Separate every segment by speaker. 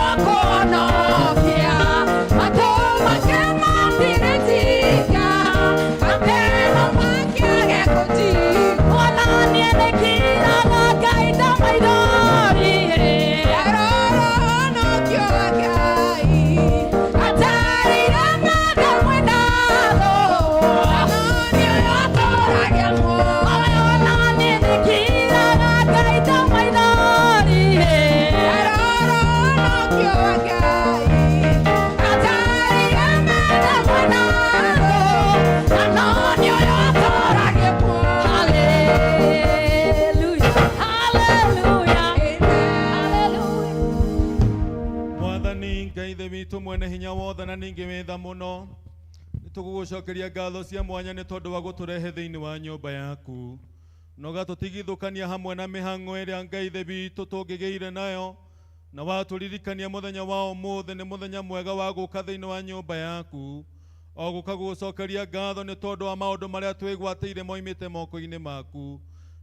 Speaker 1: Ũkũhonokia matũ make matirĩtika mateno makĩage gũtigwo ona niĩ nĩkiraga ngaita maithori Arorahonokio wa Ngai atarĩire metha mwĩnatho nĩ ũyũ atũragia muoyo ona niĩ nĩkiraga ngaita maithori Arorahonokio wa Ngai atarĩire metha mwĩnatho na nĩ ũyũ atũragia muoyo. Hallelujah, hallelujah, hallelujah.
Speaker 2: Mwathani Ngai Ithe witũ mwene hinya wothe na ningĩ wĩ tha mũno, nĩ tũgũgũcokeria ngatho cia mwanya nĩ tondũ wa gũtũrehe thĩinĩ wa nyũmba yaku na ũgatũtigithũkania hamwe na mĩhang'o ĩrĩa Ngai Ithe witũ tũngĩgĩire nayo, na watũririkania mũthenya wa ũmũthĩ nĩ mũthenya mwega wa gũka thĩinĩ wa nyũmba yaku o gũka gũgũcokeria ngatho nĩ tondũ wa maũndũ marĩa twĩgwatĩire moimĩte moko-inĩ maku.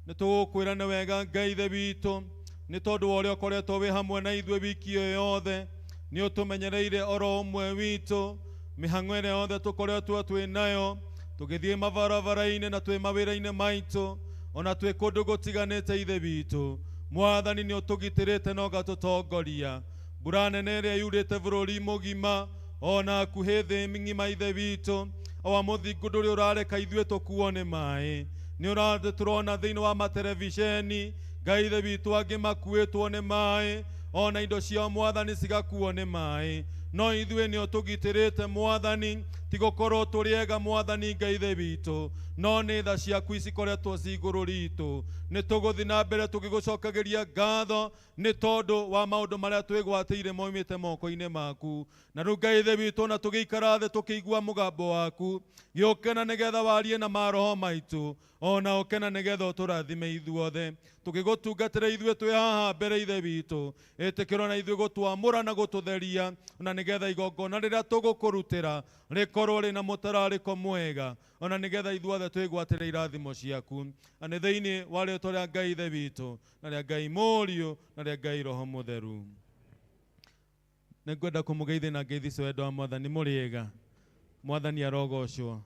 Speaker 2: Nĩ tũgũkwĩra nĩ wega Ngai Ithe witũ nĩ tondũ wa ũrĩa ũkoretwo wĩ hamwe na ithuĩ wiki ĩyo yothe, nĩ ũtũmenyereire oro ũmwe witũ mĩhang'o ĩrĩa yothe tũkoretwo twĩ nayo tũgĩthiĩ mabarabara-inĩ na twĩ mawĩra-inĩ maitũ ona twĩ kũndũ gũtiganĩte. Ithe witũ Mwathani nĩ ũtũgitĩrĩte na ũgatũtongoria mbura nene ĩrĩa yurĩte bũrũri mũgima ona hakuhĩ thĩ ng'ima. Ithe witũ awa mũthingu ndũrĩ ũrareka ithuĩ tũkuo nĩ maĩ, nĩ ũratĩ tũrona thĩinĩ wa materebiceni Ngai Ithe witũ angĩ makuĩtwo nĩ maĩ ona indo ciao Mwathani cigakuo nĩ maĩ, no ithuĩ nĩ ũtũgitĩrĩte Mwathani. Ti gũkorwo tũrĩ ega Mwathani Ngai Ithe witũ, no nĩ tha ciaku cikoretwo ci igũrũ ritũ. Nĩ tũgũthiĩ na mbere tũgĩgũcokagĩria ngatho nĩ tondũ wa maũndũ marĩa twĩgwatĩire moimĩte moko-inĩ maku. Na rĩu Ngai Ithe witũ, na tũgĩikara thĩ tũkĩigua mũgambo waku, gĩũkena nĩgetha warie na maroho maitũ, ona ũkena nĩgetha ũtũrathime ithuothe tũgĩgũtungatĩra ithuĩ twĩ haha mbere. Ithe witũ, ĩtĩkĩrwo na ithuĩ gũtwamũra na gũtũtheria, na nĩgetha igongona rĩrĩa tũgũkũrutĩra rĩkorwo rĩna mũtararĩko mwega, ona nĩgetha ithuothe twĩgwatĩre irathimo ciaku, na nĩ thĩinĩ wa rĩtwa rĩa Ngai Ithe witũ na rĩa Ngai Mũriũ na rĩa Ngai Roho Mũtheru. Nĩ ngwenda kũmũgeithia na ngeithi cia wendo wa Mwathani. Mũrĩega? Mwathani arogocwo.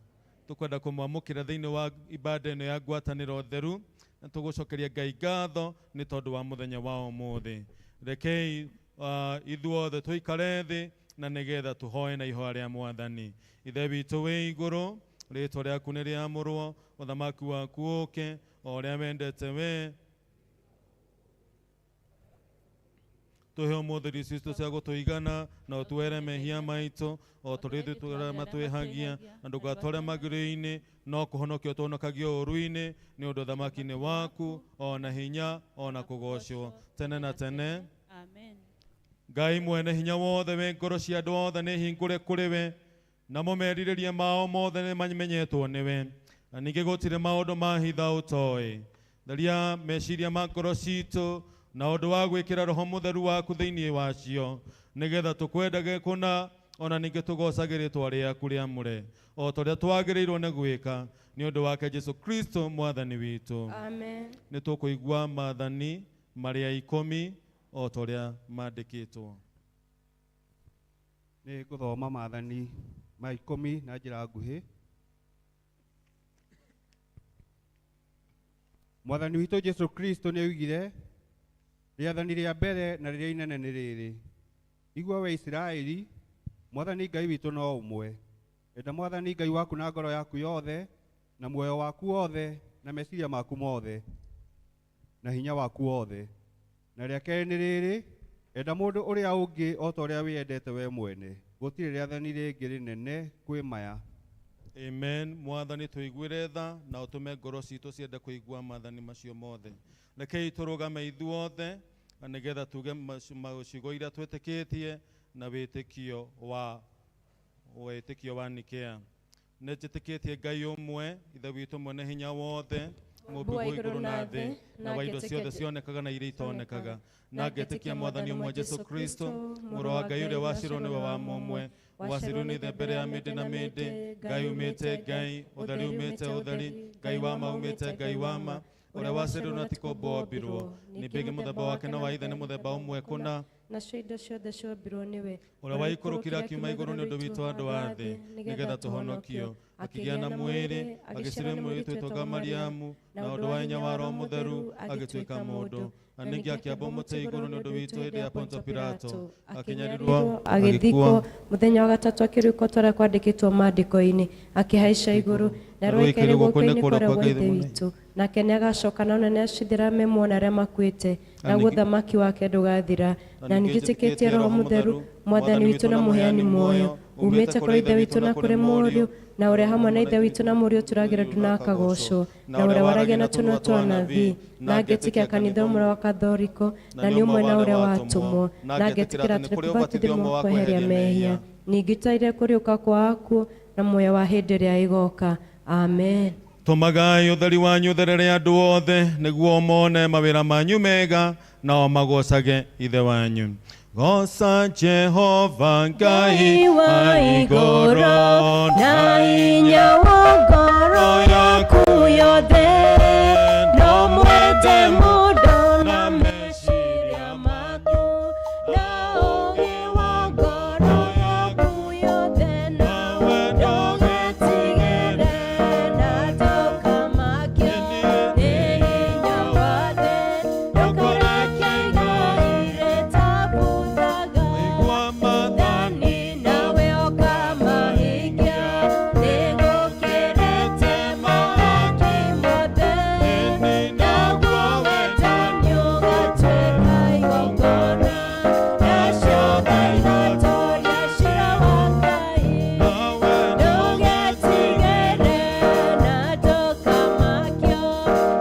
Speaker 2: Tũkwenda kũmwamũkĩra thĩinĩ wa ibada ĩno ya ngwatanĩro theru, na tũgũcokeria Ngai ngatho nĩ tondũ wa mũthenya wa ũmũthĩ. Rekei ithuothe tũikare thĩ na nĩgetha tũhoe na ihoya rĩa Mwathani. Ithe witũ wĩ igũrũ, rĩtwa rĩaku nĩ rĩamũrwo, ũthamaki waku ũke, o ũrĩa wendete we. Tũhe ũmũthĩ irio citũ cia gũtũigana, na ũtuohere mehia maitũ o tũrĩa ithuĩ tũrĩa matwĩhagia, na ndũgatware magĩrĩo-inĩ, no kũhonokio tũhonokagio ũũru-inĩ, nĩ ũndũ ũthamaki nĩ waku, ona hinya, ona kũgocwo tene na tene.
Speaker 3: Amen.
Speaker 2: Ngai mwene hinya wothe, we ngoro cia andũ othe nĩ hingũre kũrĩ we, namo merirĩria mao mothe nĩ mamenyetwo nĩwe, na ningĩ gũtirĩ maũndũ ma hitha ũtoĩ. Theria meciria ma ngoro citũ na ũndũ wa gwĩkĩra Roho Mũtheru waku thĩinĩ wacio, nĩgetha tũkwendage kũna, ona ningĩ tũgocage rĩtwa rĩaku rĩamũre o ta ũrĩa twagĩrĩirwo nĩ gwĩka, nĩ ũndũ wake Jesu Kristo Mwathani witũ.
Speaker 4: Amen.
Speaker 2: Nĩ tũkũigua maathani marĩa 10 o ta ũrĩa mandĩkĩtwo.
Speaker 5: Nĩ ngũthoma maathani ma 10 na njĩra nguhĩ. Mwathani witũ Jesu Kristo nĩ oigire, rĩathani rĩa mbere na rĩrĩa inene nĩ rĩrĩ: igua we Isiraeli, Mwathani Ngai witũ no ũmwe. Enda Mwathani Ngai waku na ngoro yaku yothe, na muoyo waku wothe, na meciria maku mothe, na hinya waku wothe. Na rĩa kerĩ nĩ rĩrĩ: enda mũndũ ũrĩa ũngĩ o ta ũrĩa wĩyendete we mwene. Gũtirĩ rĩathani rĩngĩ rĩnene kwĩ maya.
Speaker 2: Amen. Mwathani, tũiguĩre tha na ũtũme ngoro citũ ciende kũigua maathani macio mothe. Rekei tũrũgame ithuothe na nĩgetha tuge ciugo iria twĩtĩkĩtie na wĩtĩkio wa Nikea. Nĩ njĩtĩkĩtie Ngai ũmwe, Ithe witũ mwene hinya wothe, mũmbi wa igũrũ na thĩ, na wa indo ciothe cionekaga na iria itonekaga, na ngetĩkia Mwathani ũmwe Jesu Kristo, Mũrũ wa Ngai ũrĩa waciarwo nĩwe wa mũmwe, waciarirwo nĩ Ithe mbere ya mĩndĩ na mĩndĩ, Ngai umĩte Ngai, ũtheri umĩte ũtheri, Ngai wa ma umĩte Ngai wa ma, ũrĩa waciarirwo na ti kũmbwo ombirwo, nĩ mbĩngĩ mũthemba wake na wa Ithe nĩ mũthemba ũmwe kũna.
Speaker 3: Nacio indo ciothe ciombirwo nĩwe.
Speaker 2: Ũrĩa waikũrũkire akiuma igũrũ nĩ ũndũ witũ andũ a thĩ, nĩgetha tũhonokio. Akĩgĩa na mwĩrĩ, agĩciarwo nĩ mũirĩtu wetagwo Mariamu, na ũndũ wa hinya wa Roho Mũtheru agĩtuĩka mũndũ. Na ningĩ akĩambwo mũtĩ igũrũ nĩ ũndũ witũ hĩndĩ ya Pontio Pilato, akĩnyarirwo,
Speaker 3: agĩthikwo, mũthenya wa gatatũ akĩriũka ta ũrĩa kwandĩkĩtwo maandĩko-inĩ, akĩhaica igũrũ, na rũikaire guoko-inĩ kwa ũrĩa gwa Ithe witũ. Nake nĩagacoka na ũnene acithira me muoyo na arĩa makuĩte, naguo ũthamaki wake ndũgathira. Na ningĩtĩkĩtie Roho Mũtheru, Mwathani witũ na mũheani muoyo, umĩte kũrĩ Ithe witũ na kũrĩ Mũriũ, na ũrĩa hamwe na Ithe witũ na Mũriũ tũragĩra ndu na akagocwo, na ũrĩa waragia na tũnua twa anabii, na ngetĩkia kanitha ũmwe wa Kathoriko, na nĩ ũmwe na ũrĩa watũmwo, na ngetĩkĩra atĩ nĩ kũbatithio ũmwe wa kweheria mehia, ningĩ taire kũriũka kwa akuũ na muoyo wa hĩndĩ ĩrĩa ĩgoka. Amen.
Speaker 2: Tũmagai ũtheri wanyu ũtherere andũ othe, nĩguo mone mawĩra manyu mega, nao magocage Ithe wanyu. Goca Jehova Ngai wa igũrũ,
Speaker 3: na hinya wa ngoro yaku yothe, no mwende mũndũ na meciria maku, na ũũgĩ wa ngoro yaku yothe, nawe ndũgetigĩre na ndũkamakio nĩ hinya wa thĩ, ndũkareke igai rĩtabuthaga.
Speaker 2: Igua
Speaker 3: Maathani nawe ũkamahingia, nĩgũkĩrĩte mahaki mothe, naguo wendani ũgatuĩka igongona, nacio igatoria ciira wa Ngai. Ndũgetigĩre na ndũkamakio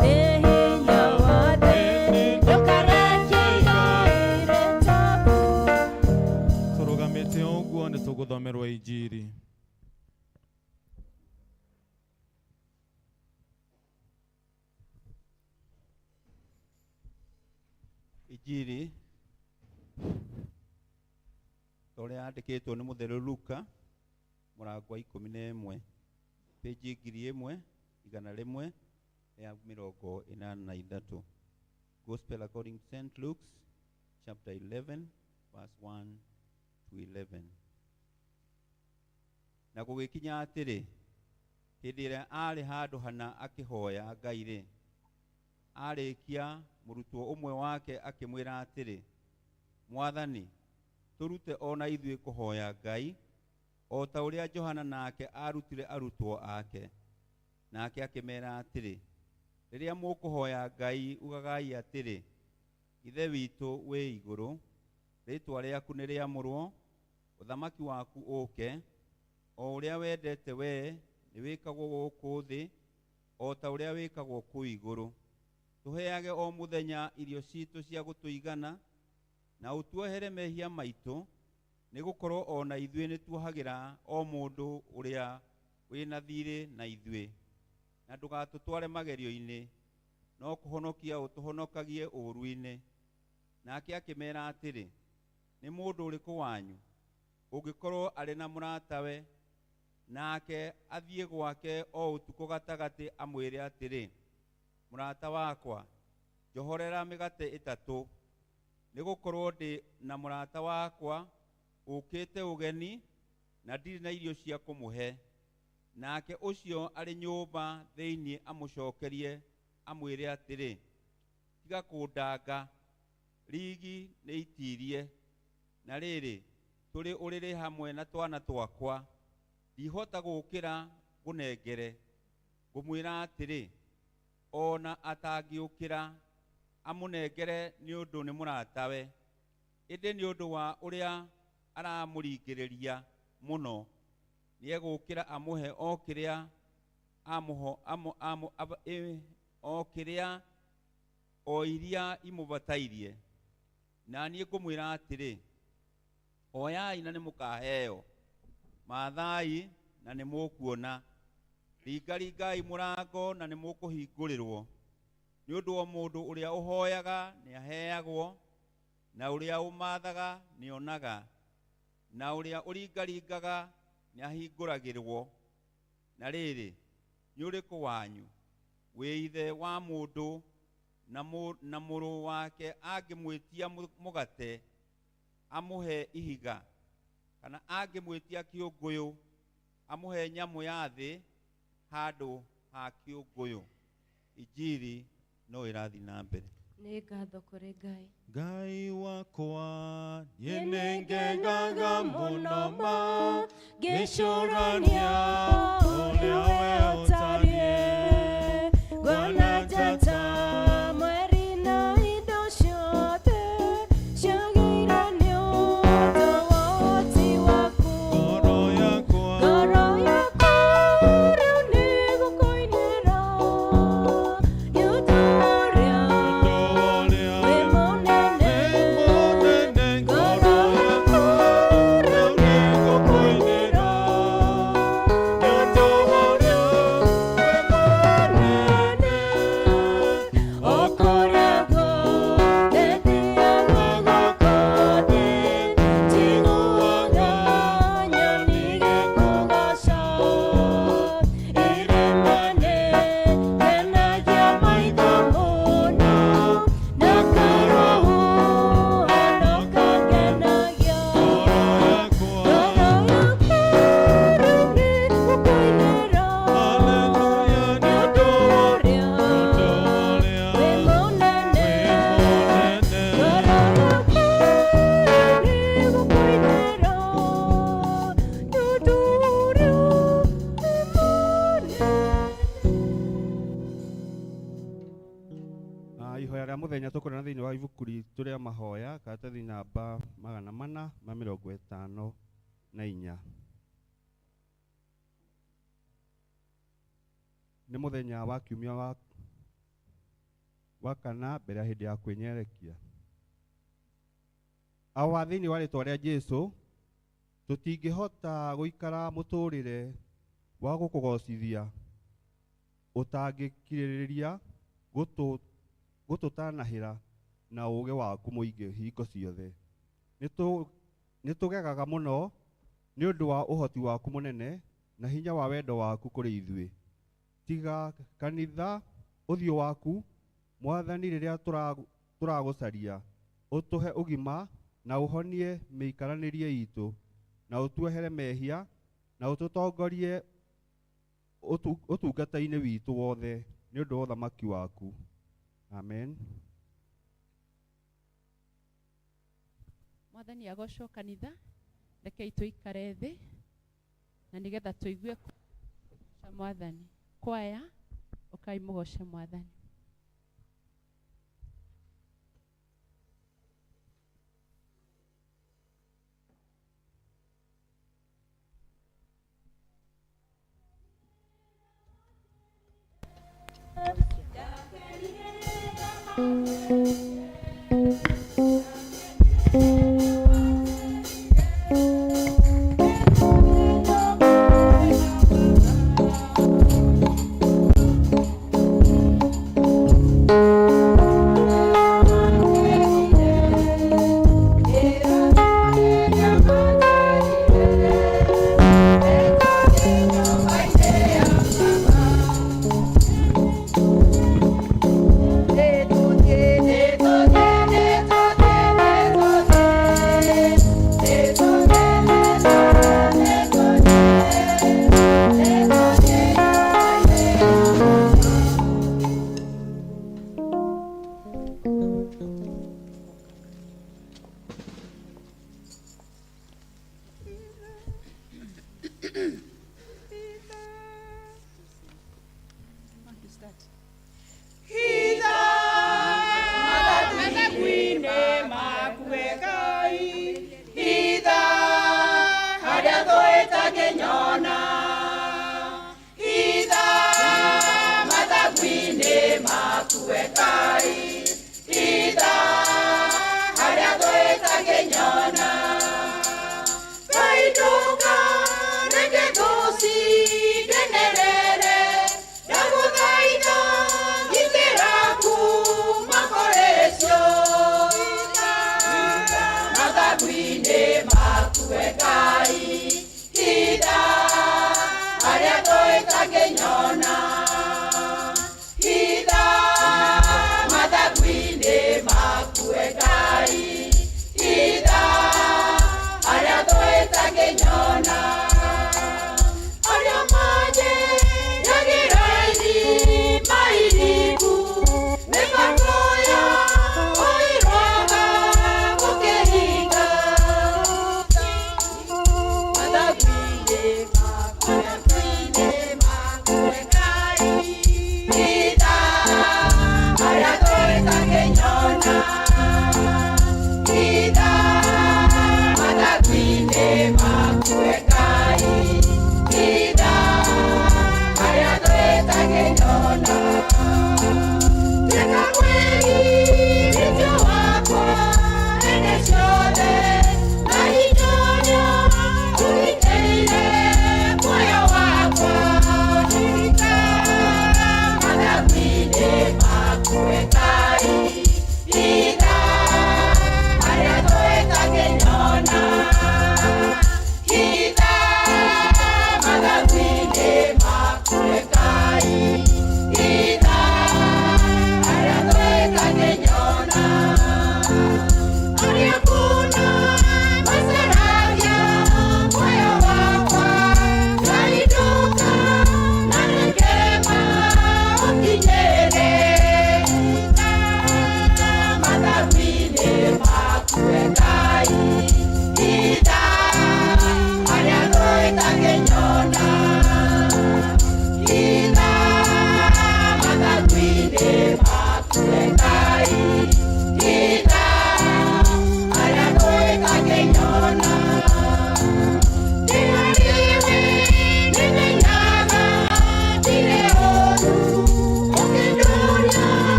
Speaker 3: nĩ hinya wa thĩ, ndũkareke igai rĩtabuthe.
Speaker 2: Tũrũgamĩte ũguo nĩ tũgũthomerwo injiri.
Speaker 4: Injiri ta ũrĩa yandĩkĩtwo nĩ mũtheru Luka mũrango wa 11 pĩnji 1183. Gospel according to St. Luke's chapter 11 verse 1 to 11. Na gũgĩkinya atĩrĩ, hĩndĩ ĩrĩa aarĩ handũ hana akĩhoya Ngai rĩ, arĩkia mũrutwo ũmwe wake akĩmwĩra atĩrĩ, Mwathani, tũrute o na ithuĩ kũhoya Ngai, o ta ũrĩa Johana nake aarutire arutwo ake. Nake akĩmera atĩrĩ, rĩrĩa mũkũhoya Ngai ugagai atĩrĩ, Ithe witũ wĩ igũrũ, rĩĩtwa rĩaku nĩ rĩamũrwo, ũthamaki waku ũũke, o ũrĩa wendete wee nĩ wĩkagwo gũkũ thĩ o ta ũrĩa wĩkagwo kũu igũrũ. Tũheage o mũthenya irio citũ cia gũtũigana, na ũtuohere mehia maitũ, nĩ gũkorwo o na ithuĩ nĩ tuohagĩra o mũndũ ũrĩa wĩna thiirĩ na ithuĩ. Na ndũgatũtware magerio-inĩ, no kũhonokia ũtũhonokagie ũũru-inĩ. Nake akĩmera atĩrĩ, nĩ mũndũ ũrĩkũ wanyu ũngĩkorwo arĩ na mũratawe, nake athiĩ gwake o ũtukũ gatagatĩ amwĩre atĩrĩ, mũrata wakwa, njohorera mĩgate ĩtatũ, nĩ gũkorwo ndĩ na mũrata wakwa ũkĩte ũgeni na ndirĩ na irio cia kũmũhe. Nake ũcio arĩ nyũmba thĩinĩ amũcokerie amwĩre atĩrĩ, tiga kũndanga, rigi nĩ itirie, na rĩrĩ tũrĩ ũrĩrĩ hamwe na twana twakwa, ndihota gũũkĩra ngũnengere. Ngũmwĩra atĩrĩ, ona atangĩũkĩra amũnengere nĩ ũndũ nĩ mũratawe, ĩndĩ nĩ ũndũ wa ũrĩa aramũringĩrĩria mũno, nĩegũũkĩra amũhe o kĩrĩa o kĩrĩa o iria imũbatairie. Na niĩ ngũmwĩra atĩrĩ, hoyai na nĩmũkaheo, maathai na nĩmũkuona, ringaringai mũrango na nĩmũkũhingũrĩrwo. Nĩ ũndũ o mũndũ ũrĩa ũhoyaga nĩaheagwo, na ũrĩa ũmaathaga nĩonaga, na ũrĩa ũringaringaga nĩahingũragĩrwo. Na rĩrĩ, nĩ ũrĩkũ wanyu wĩ ithe wa mũndũ na mũrũ wake angĩmwĩtia mũgate Amũhe ihiga, kana angĩmwĩtia kĩũngũyũ amũhe nyamũ ya thĩ handũ ha kĩũngũyũ? Injiri no ĩrathiĩ na mbere.
Speaker 3: Nĩ ngatho kũrĩ Ngai.
Speaker 2: Ngai wakwa, niĩ nĩngegaga mũno ma ngĩcũrania ũrĩa we ũtariĩ.
Speaker 3: Ngona njata, mweri na indo ciothe ciagĩire nĩ ũndũ wa ũhoti waku.
Speaker 2: Ngoro yakwa,
Speaker 3: Ngoro yakwa rĩu nĩgũkũinĩra nĩ ũndũ ũrĩa
Speaker 2: ũndũ ũrĩa
Speaker 3: wĩ mũnene.
Speaker 2: wĩ mũnene. Ngoro yakwa rĩu nĩgũkũinĩra nĩ ũndũ ũrĩa wĩ mũnene.
Speaker 3: O kũrĩa guothe thiaga gũkũ thĩ, njiguaga nyoni igĩkũgooca. Irĩma nĩngenagia maitho mũno, na karũhuho no kangenagia.
Speaker 2: Ngoro yakwa,
Speaker 3: Ngoro yakwa rĩu nĩgũkũinĩra
Speaker 2: haleluya,
Speaker 3: nĩ
Speaker 2: nĩ
Speaker 3: ũndũ
Speaker 2: ũndũ
Speaker 3: ũrĩa
Speaker 2: ũrĩa
Speaker 3: wĩ mũnene.
Speaker 2: wĩ mũnene.
Speaker 3: Ngoro yakwa nĩgũkũinĩra nĩ ũndũ ũrĩa wĩ mũnene.
Speaker 5: Ihoya rĩa mũthenya tũkũrona thĩinĩ wa ibuku ritũ rĩa mahoya karatathi namba 454. Nĩ mũthenya wa kiumia wa kana mbere ya hĩndĩ ya kwĩnyerekia. Awa, thĩinĩ wa rĩtwa rĩa Jesũ, tũtingĩhota gũikara mũtũrĩre wa gũkũgocithia ũtangĩkirĩrĩria gũtũtanahĩra na ũũgĩ waku mũingĩ hingo ciothe. Nĩtũgegaga mũno nĩ ũndũ wa ũhoti waku mũnene na hinya wa wendo waku kũrĩ ithuĩ. Tiga kanitha ũthiũ waku, Mwathani, rĩrĩa tũragũcaria, ũtũhe ũgima na ũhonie mĩikaranĩrie itũ, na ũtuohere mehia, na ũtũtongorie ũtungata-inĩ witũ wothe nĩ ũndũ wa ũthamaki waku. Amen.
Speaker 1: Mwathani agocwo. Kanitha, rekei tũikare thĩ na nĩgetha tũigue kũgoca Mwathani. Kwaya, ũkai mũgoce Mwathani.
Speaker 6: Hitha mathagu-inĩ maku Ngai, hitha.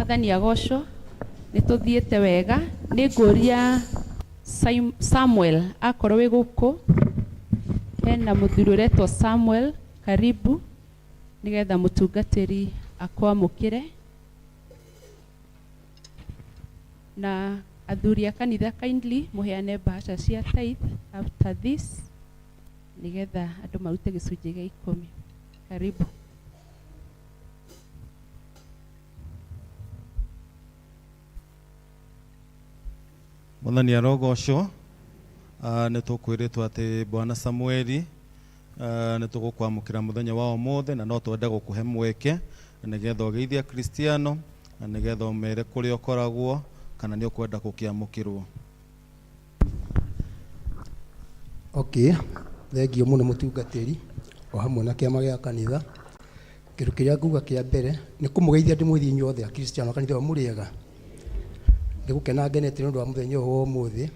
Speaker 1: Mwathani agocwo, nĩ tũthiĩte wega. Nĩ ngũria Samuel akorwo wĩ gũkũ, hena mũthuri ũretwo Samuel, karibu nĩgetha mũtungatĩri akwamũkĩre. Na athuri a kanitha, kindly mũheane mbeca cia tithe after this nĩgetha andũ marute gĩcunjĩ gĩa 10. Karibu.
Speaker 2: Mwathani arogocwo. Nĩ tũkwĩrĩtwo atĩ Bwana Samueli, nĩ tũgũkwamũkĩra mũthenya wa ũmũthĩ, na no twende gũkũhe mweke nĩgetha ũgeithie Akristiano na nĩgetha ũmere kũrĩa ũkoragwo kana nĩ ũkwenda gũkĩamũkĩrwo.
Speaker 6: Okay, thengio mũno mũtungatĩri o hamwe na kĩama gĩa kanitha. Kĩndũ kĩrĩa nguga kĩa mbere nĩ kũmũgeithia ndĩmwĩthie inyuothe Akristiano a kanitha ũyũ, mũrĩega. Nĩ gũkena ngenete nĩ ũndũ wa mũthenya ũyũ wa ũmũthĩ,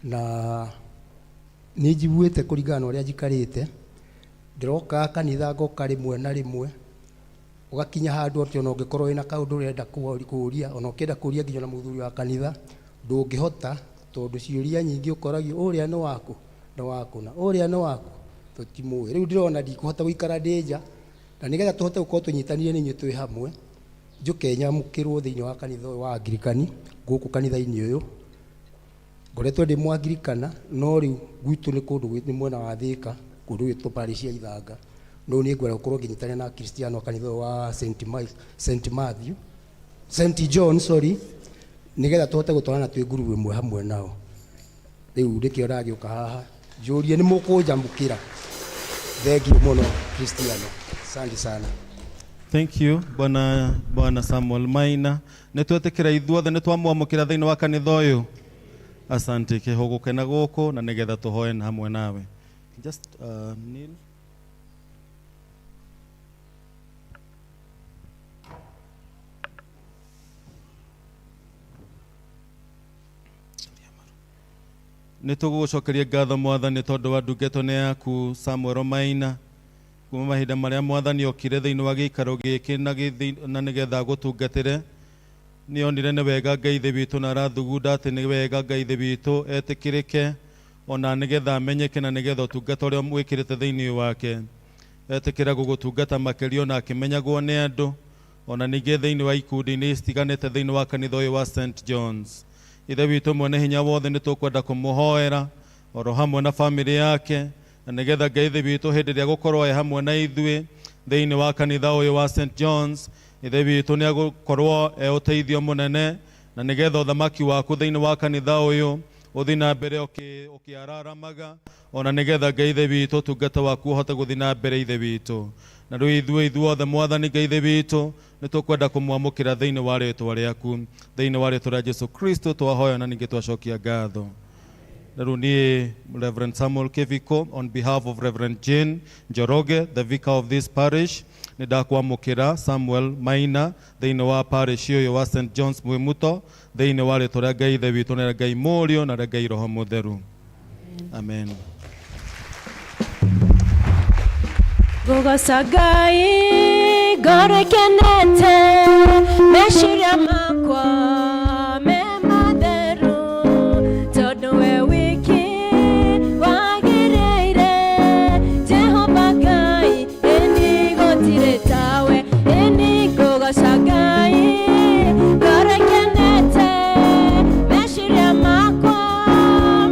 Speaker 6: na nĩ njiguĩte kũringana na ũrĩa njikarĩte ndĩroka kanitha, ngoka rĩmwe na rĩmwe, ũgakinya handũ atĩ ona ũngĩkorwo wĩna kaũndũ ũrenda kũũria, ona ũkĩenda kũũria nginya na mũthuri wa kanitha ndũngĩhota, tondũ ciũria nyingĩ ũkoragio ũrĩa nĩ waku, nĩ waku, na ũrĩa nĩ waku tũtimũĩ. Rĩu ndĩrona ndikũhota gũikara ndĩ nja, na nĩgetha tũhote gũkorwo tũnyitanĩire nĩ inyuĩ twĩ hamwe, njũke nyamũkĩrwo thĩinĩ wa kanitha ũyũ wa Angirikani. Gũkũ kanitha-inĩ ũyũ ngoretwo ndĩ Mwangirikana, no rĩu gwitũ nĩ kũndũ nĩ mwena wa Thĩka, kũndũ gwĩtwo parish ya Ithanga. No niĩ ngwenda gũkorwo ngĩnyitanĩra na Akristiano a kanitha ũyũ wa St. Mike, St. Matthew, St. John, sorry, nĩgetha tũhote gũtwarana twĩ ngurubu ĩmwe hamwe nao. Rĩu nĩkĩo ndagĩũka haha njũrie nĩ mũkũnjamũkĩra. Thengio mũno Kristiano, asante sana.
Speaker 2: Thank you, Bwana Samuel Maina. Nĩ twetĩkĩra ithuothe, nĩ twamwamũkĩra thĩinĩ wa kanitha ũyũ. Asante kĩho gũkena gũkũ na nĩgetha tũhoe na hamwe nawe. Just kneel. Nĩ tũgũgũcokeria ngatho Mwathani tondũ wa ndungata nĩ yaku Samuel Maina, kuma mahinda marĩa Mwathani okire thĩinĩ wa gĩikaro gĩkĩ na nĩgetha agũtungatĩre. Nĩ onire nĩ wega Ngai Ithe witũ, na arathugunda atĩ nĩ wega Ngai Ithe witũ etĩkĩrĩke ona nĩgetha amenyeke na nĩgetha ũtungata ũrĩa wĩkĩrĩte thĩinĩ wake etĩkĩra gũgũtungata makĩria ona akĩmenyagwo nĩ andũ, ona ningĩ thĩinĩ wa ikundi-inĩ citiganĩte thĩinĩ wa kanitha ũyũ wa St. John's. Ithe witũ mwene hinya wothe, nĩ tũkwenda kũmũhoera oro hamwe na bamĩrĩ yake, na nĩgetha Ngai Ithe witũ hĩndĩ ĩrĩa gũkorwo e hamwe na ithuĩ thĩinĩ wa kanitha ũyũ wa St. John's, Ithe witũ nĩ agũkorwo e ũteithio mũnene, na nĩgetha ũthamaki waku thĩinĩ wa kanitha ũyũ ũthiĩ na mbere ũkĩararamaga, ona nĩgetha Ngai Ithe witũ ũtungata waku ũhote gũthiĩ na mbere, Ithe witũ. Na rĩu ithuĩ ithuothe Mwathani Ngai Ithe witũ nĩ tũkwenda kũmwamũkĩra thĩinĩ wa rĩtwa rĩaku, thĩinĩ wa rĩtwa rĩa Jesu Kristo twahoya na ningĩ twacokia ngatho. Na rĩu niĩ Reverend Samuel Kiviko, on behalf of Reverend Jane Njoroge, the vicar of this parish, nĩ ndakwamũkĩra Samuel Maina thĩinĩ wa parish ũyũ wa St. John's Mwimuto, thĩinĩ wa rĩtwa rĩa Ngai Ithe witũ na rĩa Ngai Mũriũ na rĩa Ngai Roho Mũtheru. Amen.
Speaker 3: Ngũgoca Ngai ngoro ĩkenete, meciria makwa me matheru, tondũ we wiki wagĩrĩire. Jehova Ngai, ĩni gũtirĩ tawe. Ĩni ngũgoca Ngai ngoro ĩkenete, meciria makwa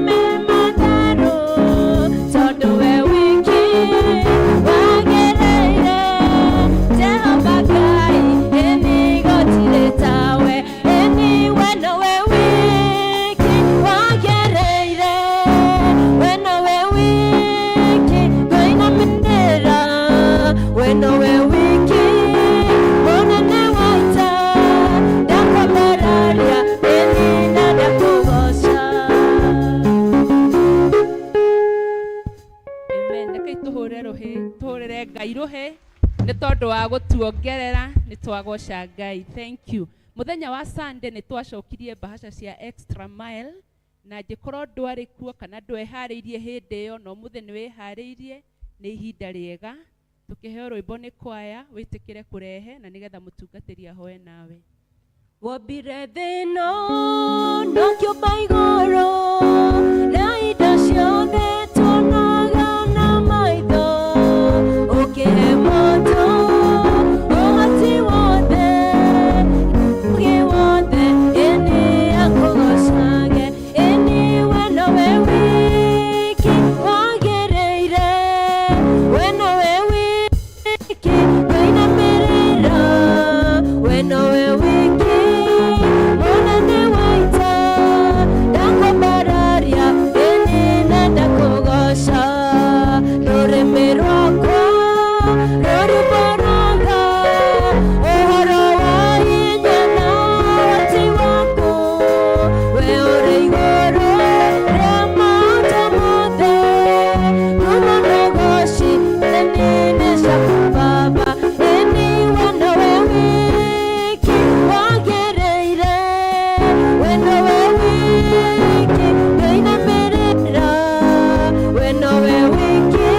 Speaker 3: me matheru, tondũ we wiki wagĩrĩire. Jehova Ngai, ĩni gũtirĩ tawe. Ĩni we nowe wiki wagĩrĩire, we nowe wiki ngũinamĩrĩra, we nowe wiki mũnene wa ita, ndakwambararia ĩni na ndakũgoca.
Speaker 1: Amen. Rekei tũhũre rũhĩ, tũhũrĩre Ngai rũhĩ nĩ tondũ wa gũtuongerera. Nĩ twagoca Ngai. Thank you. Mũthenya wa Sunday nĩ twacokirie mbahaca cia extra mile, na angĩkorwo ndwarĩ kuo kana ndweharĩirie hĩndĩ ĩyo, no mũthĩ nĩ wĩharĩirie, nĩ ihinda rĩega tũkĩheo rwĩmbo nĩ kwaya wĩtĩkĩre kũrehe na nĩgetha mũtungatĩri ahoe nawe.
Speaker 3: Wombire thĩ ĩno na ũkĩũmba igũrũ na indo ciothe tuonaga na maitho, ũkĩhe mũndũ ũhoti wothe, ũũgĩ wothe, ĩni akũgocage, ĩni we nowe wiki wagĩrĩire, we nowe wiki ngũinamĩrĩra, we nowe wiki mũnene wa ita, ndakwambararia ĩni na ndakũgoca, rũrĩmĩ rwakwa rũriumbũraga ũhoro wa hinya na ũhoti waku, we ũrĩ igũrũ rĩa maũndũ mothe, ngumo na ũgoci nĩ ciaku Baba, ĩni we nowe wiki wagĩrĩire, we nowe wiki ngũinamĩrĩra, we nowe wiki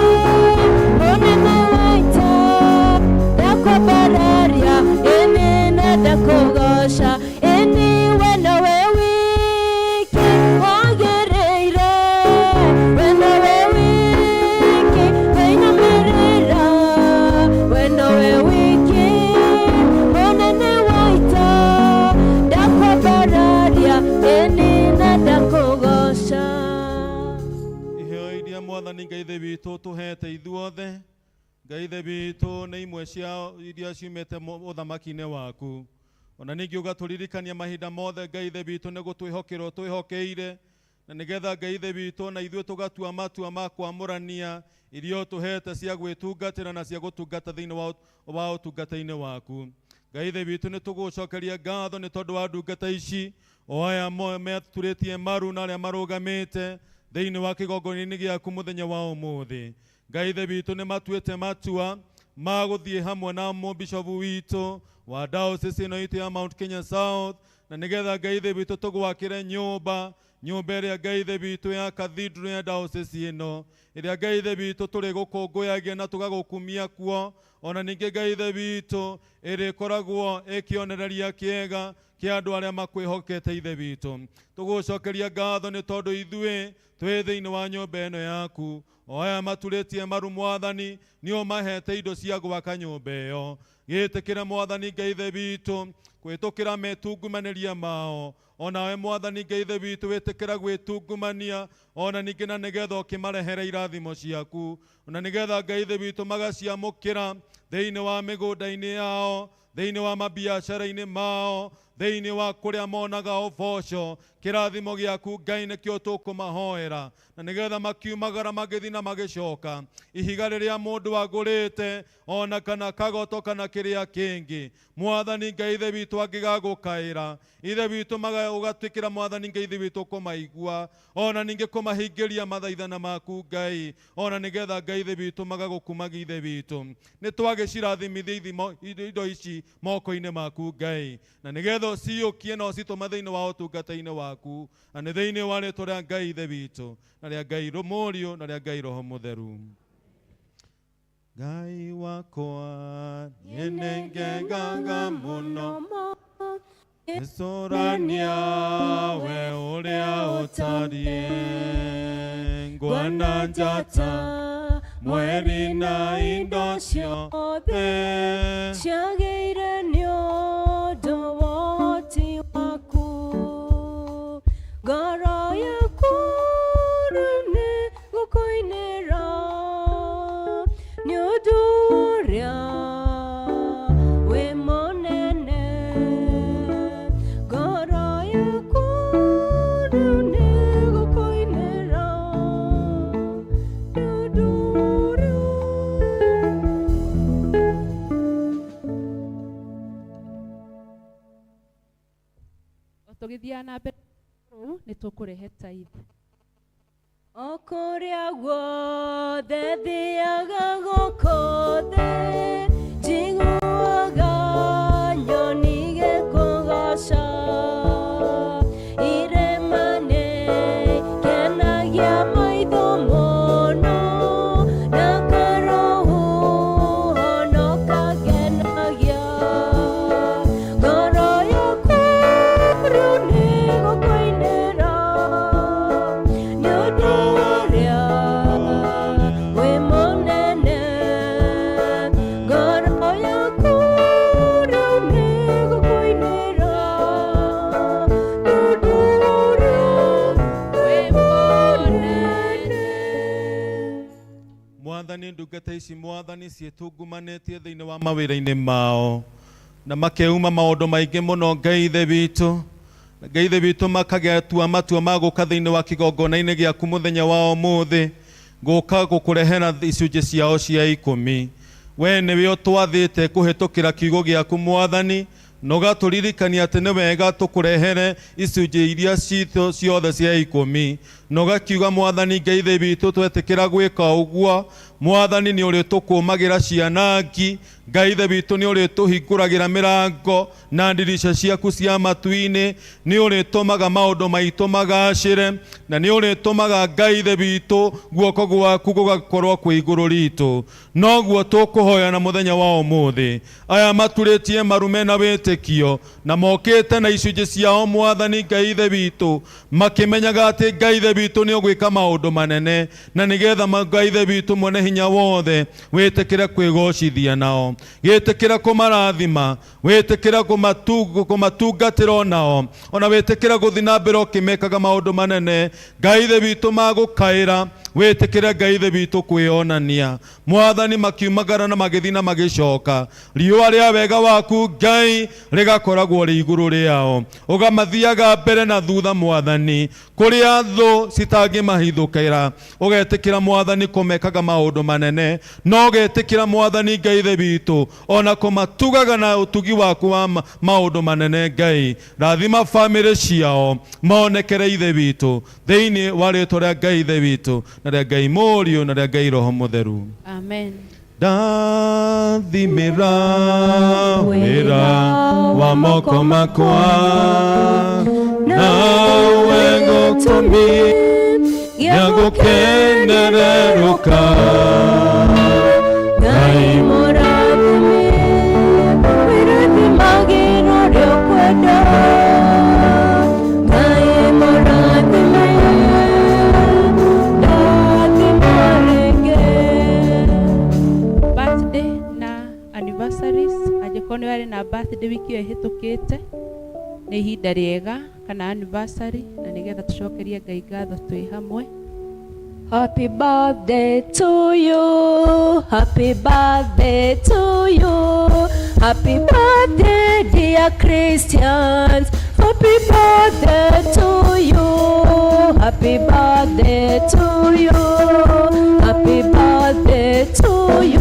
Speaker 3: mũnene wa ita, ndakwambararia ĩni na ndakũgoca, ĩni we nowe wiki wagĩrĩire, we nowe wiki ngũinamĩrĩra, we nowe wiki mũnene wa ita, ndakwambararia ĩni na ndakũgoca.
Speaker 2: Iheo iria Mwathani Ngai Ithe witũ tũhete ithuothe, Ngai Ithe witũ, nĩ imwe cia iria ciumĩte ũthamaki-inĩ waku. Ona ningĩ ũgatũririkania mahinda mothe, Ngai Ithe witũ, nĩ gũtwĩhokera ũtwĩhokeire, na nĩgetha Ngai Ithe witũ na ithuĩ tũgatua matua ma kwamũrania iria ũtũhete cia gwĩtungatĩra na cia gũtungata thĩinĩ wa ũtungata-inĩ waku. Ngai Ithe witũ, nĩ tũgũcokeria ngatho nĩ tondũ wa ndungata ici, o aya meturĩtie maru na arĩa marũgamĩte thĩinĩ wa kĩgongona-inĩ gĩaku mũthenya wa ũmũthĩ. Ngai Ithe witũ, nĩ matuĩte matua ma gũthiĩ hamwe na mũbishobu witũ wa diocese ĩno itũ ya Mount Kenya South, na nĩgetha Ngai Ithe witũ tũgwakĩre nyũmba, nyũmba ĩrĩa Ngai Ithe witũ ya cathedral ya diocese ĩno, ĩrĩa Ngai Ithe witũ tũrĩgũkũngũyagia na tũgagũkumia kuo. Ona ningĩ Ngai Ithe witũ, ĩrĩkoragwo ĩkĩonereria kĩega kĩa andũ arĩa makwĩhokete. Ithe witũ, tũgũcokeria ngatho nĩ tondũ ithuĩ twĩ thĩinĩ wa nyũmba ĩno yaku. O aya maturĩtie maru, Mwathani, nĩ ũmahete indo cia gwaka nyũmba ĩyo. Gĩtĩkĩre, Mwathani Ngai Ithe witũ, gwĩtũkĩra metungumanĩria mao. Onawe, Mwathani Ngai Ithe witũ, wĩtĩkĩra gwĩtungumania ona ningĩ, na nĩgetha ũkĩmarehere irathimo ciaku, na nĩgetha Ngai Ithe witũ magaciamũkĩra thĩinĩ wa mĩgũnda-inĩ yao, thĩinĩ wa mabiacara-inĩ mao, thĩinĩ wa kũrĩa monaga ũboco. Kĩrathimo gĩaku, Ngai, nĩkĩo tũkũmahoera, na nĩgetha makiumagara magĩthiĩ na magĩcoka, ihiga rĩrĩa mũndũ agũrĩte ona kana kagoto kana kĩrĩa kĩngĩ, Mwathani Ngai Ithe witũ, angĩgagũkaĩra, Ithe witũ, ũgatuĩkĩra, Mwathani Ngai Ithe witũ, kũmaigua ona ningĩ kũmahingĩria mathaithana maku, Ngai, ona nĩgetha Ngai Ithe witũ magagũkumagia. Ithe witũ, nĩ twagĩcirathimithia ithimo indo ici moko-inĩ maku, Ngai, na nĩgetha ũciyũkie na ũcitũme thĩinĩ wa ũtungata-inĩ waku, na nĩ thĩinĩ wa rĩtwa rĩa Ngai Ithe witũ na rĩa Ngai Mũriũ na rĩa Ngai Roho Mũtheru. Ngai wakwa, niĩ nĩngegaga mũno gĩcũrania we ũrĩa ũtariĩ, ngwana njata, mweri na indo ciothe
Speaker 3: ciagĩire nĩ ũndũ wa ũhoti waku. Ngoro yaku rĩu nĩ gũkũinĩra nĩ ũndũ ũrĩa wĩ mũnene. Ngoro yaku rĩu nĩ gũkũinĩra nĩ ũndũ ũrĩa.
Speaker 1: O tũgĩthiaga na mbere rũu nĩ tũkũrehe tithe.
Speaker 3: O kũrĩa guothe thiaga gũkũ thĩ, njiguaga nyoni igĩkũgooca. Irĩma nĩ kenagia maitho mũno, na karũhuho no kagenagia ngoro yakwa.
Speaker 2: Mwathani, ndungata ici Mwathani ciĩtungumanĩtie thĩinĩ wa mawĩra-inĩ mao na makeuma maũndũ maingĩ mũno Ngai Ithe witũ. Na Ngai Ithe witũ makagetua matua ma gũka thĩinĩ wa kĩgongona-inĩ gĩaku mũthenya wa ũmũthĩ, gũka gũkũrehera icunjĩ ciao cia ikũmi. We nĩwe ũtwathĩte kũhĩtũkĩra kiugo gĩaku Mwathani, na ũgatũririkania atĩ nĩ wega tũkũrehere icunjĩ iria citũ ciothe cia ikũmi, na ũgakiuga Mwathani Ngai Ithe witũ twetĩkĩra gwĩka ũguo Mwathani nĩ ũrĩtũkũmagĩra ciana ngi. Ngai Ithe witũ nĩ ũrĩtũhingũragĩra mĩrango na ndirica ciaku cia matu-inĩ, nĩ ũrĩtũmaga maũndũ maitũ magacĩre, na nĩ ũrĩtũmaga Ngai Ithe witũ guoko gwaku gũgakorwo kwĩ igũrũ ritũ. Noguo tũkũhoya na mũthenya wa ũmũthĩ, aya maturĩtie maru mena wĩtĩkio na mokĩte na icunjĩ ciao Mwathani Ngai Ithe witũ, makĩmenyaga atĩ Ngai Ithe witũ nĩ ũgwĩka maũndũ manene, na nĩgetha Ngai Ithe witũ mwene hinya wothe wĩtĩkĩre kwĩgocithia nao, gĩtĩkĩre kũmarathima, wĩtĩkĩre kũmatungatĩra onao, ona wĩtĩkĩre gũthiĩ na mbere ũkĩmekaga maũndũ manene. Ngai Ithe witũ magũkaĩra, wĩtĩkĩre Ngai Ithe witũ kwĩonania. Mwathani makiumagara na magĩthiĩ na magĩcoka, riũa rĩa wega waku Ngai rĩgakoragwo rĩ igũrũ rĩao, ũgamathiaga mbere na thutha Mwathani, kũrĩa thũ citangĩmahithũkĩra. Ũgetĩkĩra Mwathani kũmekaga maũndũ manene, na ũgetĩkĩra Mwathani Ngai Ithe witũ ona kũmatugaga na ũtugi waku wa maũndũ manene. Ngai rathima bamĩrĩ ciao, monekere Ithe witũ thĩinĩ wa rĩtwa rĩa Ngai Ithe witũ na rĩa Ngai Mũriũ na rĩa Ngai Roho Mũtheru.
Speaker 1: Amen.
Speaker 2: Ndathimĩra wĩra wa moko makwa, nawe gũtũmi gĩa gũkenererũka.
Speaker 3: Ngai mũrathime, wĩrathimagĩra ũrĩa ũkwenda. Ngai mũrathime, ndathima rĩngĩ.
Speaker 1: Birthday na anniversaries, angĩkorwo nĩ warĩ na birthday wiki ĩyo ĩhĩtũkĩte, nĩ ihinda rĩega, kana anniversary, na nĩgetha tũcokerie Ngai ngatho twĩ hamwe.
Speaker 3: Happy birthday to you, happy birthday to you, happy birthday dear Christians, happy birthday to you, happy birthday to you, happy birthday to you,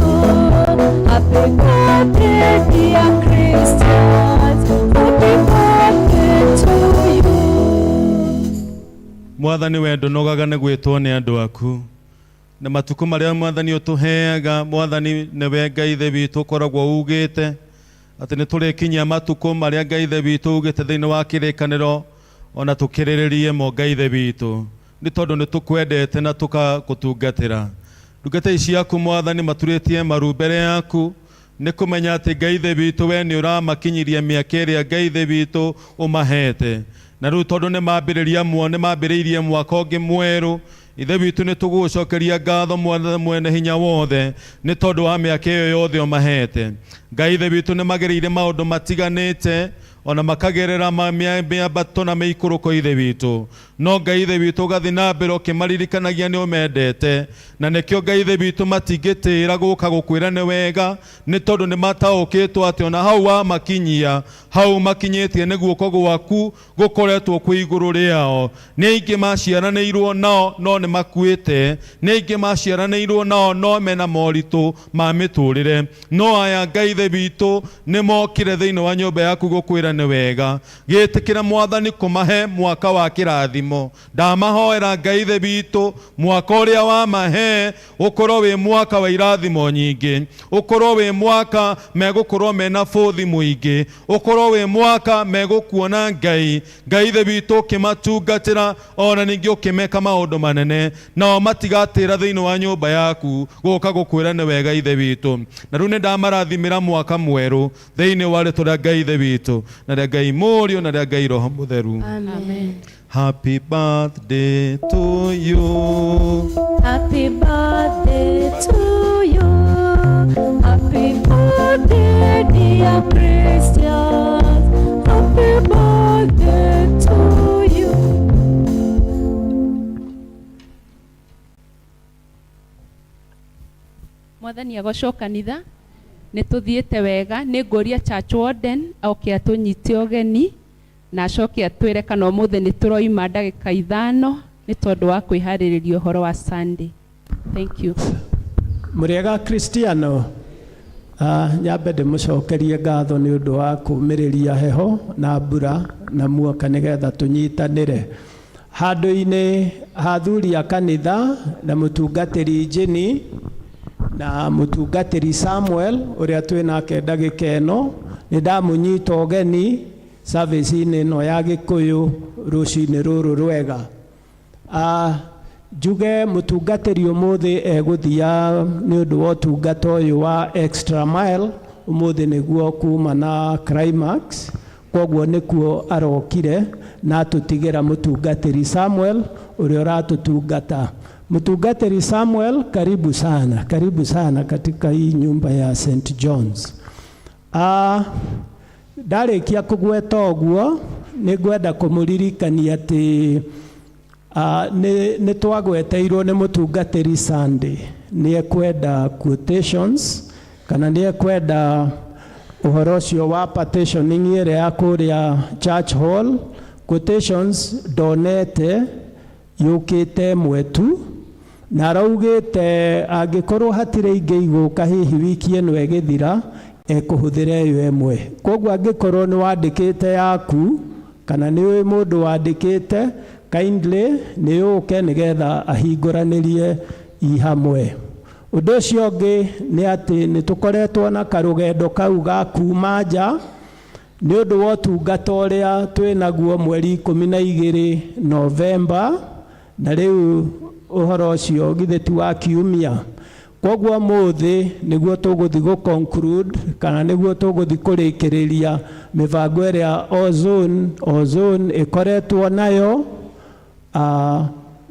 Speaker 3: happy birthday dear Christians, happy birthday to you.
Speaker 2: Mwathani we ndũnogaga nĩ gwĩtwo nĩ andũ aku, na matukũ marĩa Mwathani ũtũheaga, Mwathani nĩwe Ngai Ithe witũ ũkoragwo ugĩte atĩ nĩ tũrĩkinyia matukũ marĩa Ngai Ithe witũ ugĩte thĩinĩ wa kĩrĩkanĩro, ona tũkĩrĩrĩrie mo Ngai Ithe witũ, nĩ tondũ nĩ tũkwendete na tũkagũtungatĩra. Ndungata ici ciaku Mwathani maturĩtie maru mbere yaku, nĩ kũmenya atĩ Ngai Ithe witũ we nĩ ũramakinyiria mĩaka ĩrĩa Ngai Ithe witũ ũmahete. Na rĩu tondũ nĩ mambĩrĩria nĩ mambĩrĩirie mwaka ũngĩ mwerũ, Ithe witũ nĩ tũgũgũcokeria ngatho mwene hinya wothe nĩ tondũ wa mĩaka ĩyo yothe ũmahete. Ngai Ithe witũ nĩ magereire maũndũ matiganĩte, ona makagerera mĩambato na mĩikũrũko Ithe witũ, no Ngai Ithe witũ ũgathiĩ na mbere ũkĩmaririkanagia nĩ ũmendete, na nĩkĩo Ngai Ithe witũ matingĩtĩĩra gũka gũkwĩra nĩ wega, nĩ tondũ nĩ mataũkĩtwo atĩ ona hau wamakinyia, hau makinyĩtie nĩ guoko gwaku gũkoretwo kwĩ igũrũ rĩao. Nĩ aingĩ maciaranĩirwo nao no nĩ makuĩte, nĩ aingĩ maciaranĩirwo nao no mena moritũ ma mĩtũrĩre, no aya Ngai Ithe witũ nĩ mokire thĩinĩ wa nyũmba yaku gũkwĩra nĩ wega. Gĩtĩkĩra Mwathani kũmahe mwaka wa kĩrathimo. Ndamahoera Ngai Ithe witũ mwaka ũrĩa wamahe ũkorwo wĩ mwaka wa irathimo nyingĩ, ũkorwo wĩ mwaka megũkorwo mena bũthi mũingĩ, ũkorwo wĩ mwaka megũkuona Ngai, Ngai Ithe witũ ũkĩmatungatĩra ona ningĩ ũkĩmeka maũndũ manene, nao matigatĩra thĩinĩ wa nyũmba yaku gũka gũkwĩra nĩ wega Ithe witũ. Na rĩu nĩ ndamarathimĩra mwaka mwerũ thĩinĩ wa rĩtwa rĩa Ngai Ithe witũ na rĩa Ngai Mũriũ na rĩa Ngai Roho Mũtheru.
Speaker 3: Amen.
Speaker 2: Happy birthday to you.
Speaker 3: Happy birthday to you. Happy birthday, dear Christians. Happy birthday to you.
Speaker 1: Mwathani agocwo kanitha. Nĩ tũthiĩte wega. Nĩ ngũria church warden oke atũnyite ũgeni na acoke atwĩre kana ũmũthĩ nĩ tũroima ndagĩka 5 nĩ tondũ wa kwĩharĩrĩria ũhoro wa Sunday. Thank you.
Speaker 7: Mũrĩega Kristiano. Nyambe ndĩmũcokerie ngatho nĩ ũndũ wa kũmĩrĩria heho na mbura na muoka nĩgetha tũnyitanĩre handũ-inĩ ha athuri a kanitha na mũtungatĩri Jenny na mũtungatĩri Samuel ũrĩa twĩ nake ndagĩka ĩno. Nĩ ndamũnyita ũgeni service-inĩ ĩno ya Gĩkũyũ rũcinĩ rũrũ rwega. Njuge mũtungatĩri ũmũthĩ egũthia nĩ ũndũ wa ũtungata ũyũ wa extra mile ũmũthĩ nĩguo kuma na climax, koguo nĩkuo arokire na atũtigĩra mũtungatĩri Samuel ũrĩa ũratũtungata. Mũtungatĩri Samuel, karibu sana, karibu sana katika hii nyumba ya St. John's. Ndarĩkia kũgweta ũguo nĩ ngwenda kũmũririkania atĩ nĩ twagweteirwo nĩ mũtungatĩri Sunday nĩ ekwenda quotations kana nĩ ekwenda ũhoro ũcio wa partitioning ĩrĩa ya kũrĩa church hall. Quotations ndonete yũkĩte ĩmwe tu na araugĩte angĩkorwo hatirĩ ingĩ igũka hihi wiki ĩno ĩgĩthira ekũhũthĩra ĩyo ĩmwe. Koguo angĩkorwo nĩ wandĩkĩte yaku kana nĩ ũĩ mũndũ wandĩkĩte, kindly nĩ ũke nĩgetha ahingũranĩrie i hamwe. Ũndũ ũcio ũngĩ nĩ atĩ nĩ tũkoretwo na karũgendo kau ga kuma nja nĩ ũndũ wa ũtungata ũrĩa twĩnaguo mweri 12 Novemba, na rĩu ũhoro ũcio githĩ ti wa kiumia. Koguo ũmũthĩ nĩguo tũgũthiĩ gũ conclude kana nĩguo tũgũthiĩ kũrĩkĩrĩria mĩbango ĩrĩa ozone ĩkoretwo nayo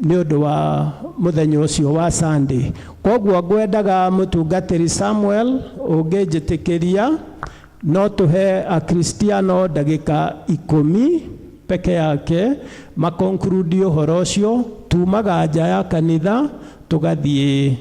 Speaker 7: nĩ ũndũ wa mũthenya ũcio wa Sunday. Koguo ngwendaga mũtungatĩri Samuel ũngĩnjĩtĩkĩria no tũhe akristiano ndagĩka 10 peke yake makonclude ũhoro ũcio. Tumaga nja ya kanitha tũgathiĩ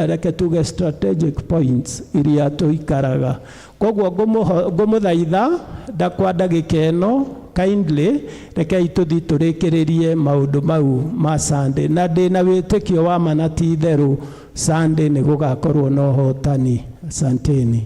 Speaker 7: reke tuge strategic points iria tũikaraga. Koguo ngũmũthaitha ndakwa ndagĩka ĩno kindly rekei tũthiĩ tũrĩkĩrĩrie maũndũ mau ma Sunday, na ndĩna wĩtĩkio wa ma na ti itherũ Sunday nĩ gũgakorwo na ũhotani. Asanteni.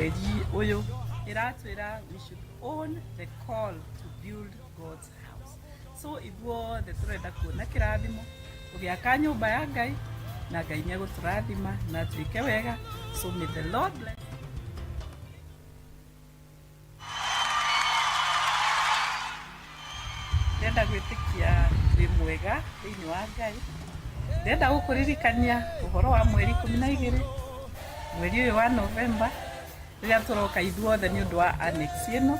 Speaker 8: Mweri ũyũ ĩratwĩra we should own the call to build God's house. So ithuothe tũrenda kuona kĩrathimo tũgĩaka nyũmba ya Ngai, na Ngai nĩ egũtũrathima na twĩke wega. So may the Lord bless. Ndĩrenda gwĩtĩkia wĩ mwega thĩinĩ wa Ngai. Ndĩrenda gũkũririkania ũhoro wa mweri 12, mweri ũyũ wa Novemba, rĩrĩa tũroka ithuothe nĩ ũndũ wa annex ĩno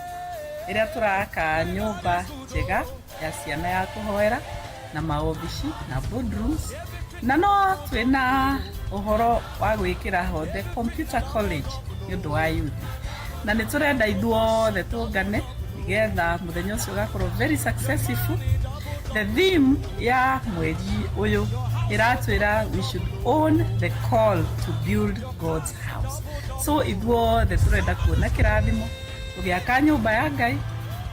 Speaker 8: ĩrĩa tũraka nyũmba njega ya ciana ya kũhoera na maobici na boardrooms, na no twĩna ũhoro wa gwĩkĩra hothe computer college nĩ ũndũ wa youth, na nĩ tũrenda ithuothe tũngane nĩgetha mũthenya ũcio ũgakorwo very successful. The theme ya mweri ũyũ ĩratwĩra we should own the call to build God's house. So ithuothe tũrenda kuona kĩrathimo tũgĩaka nyũmba ya Ngai,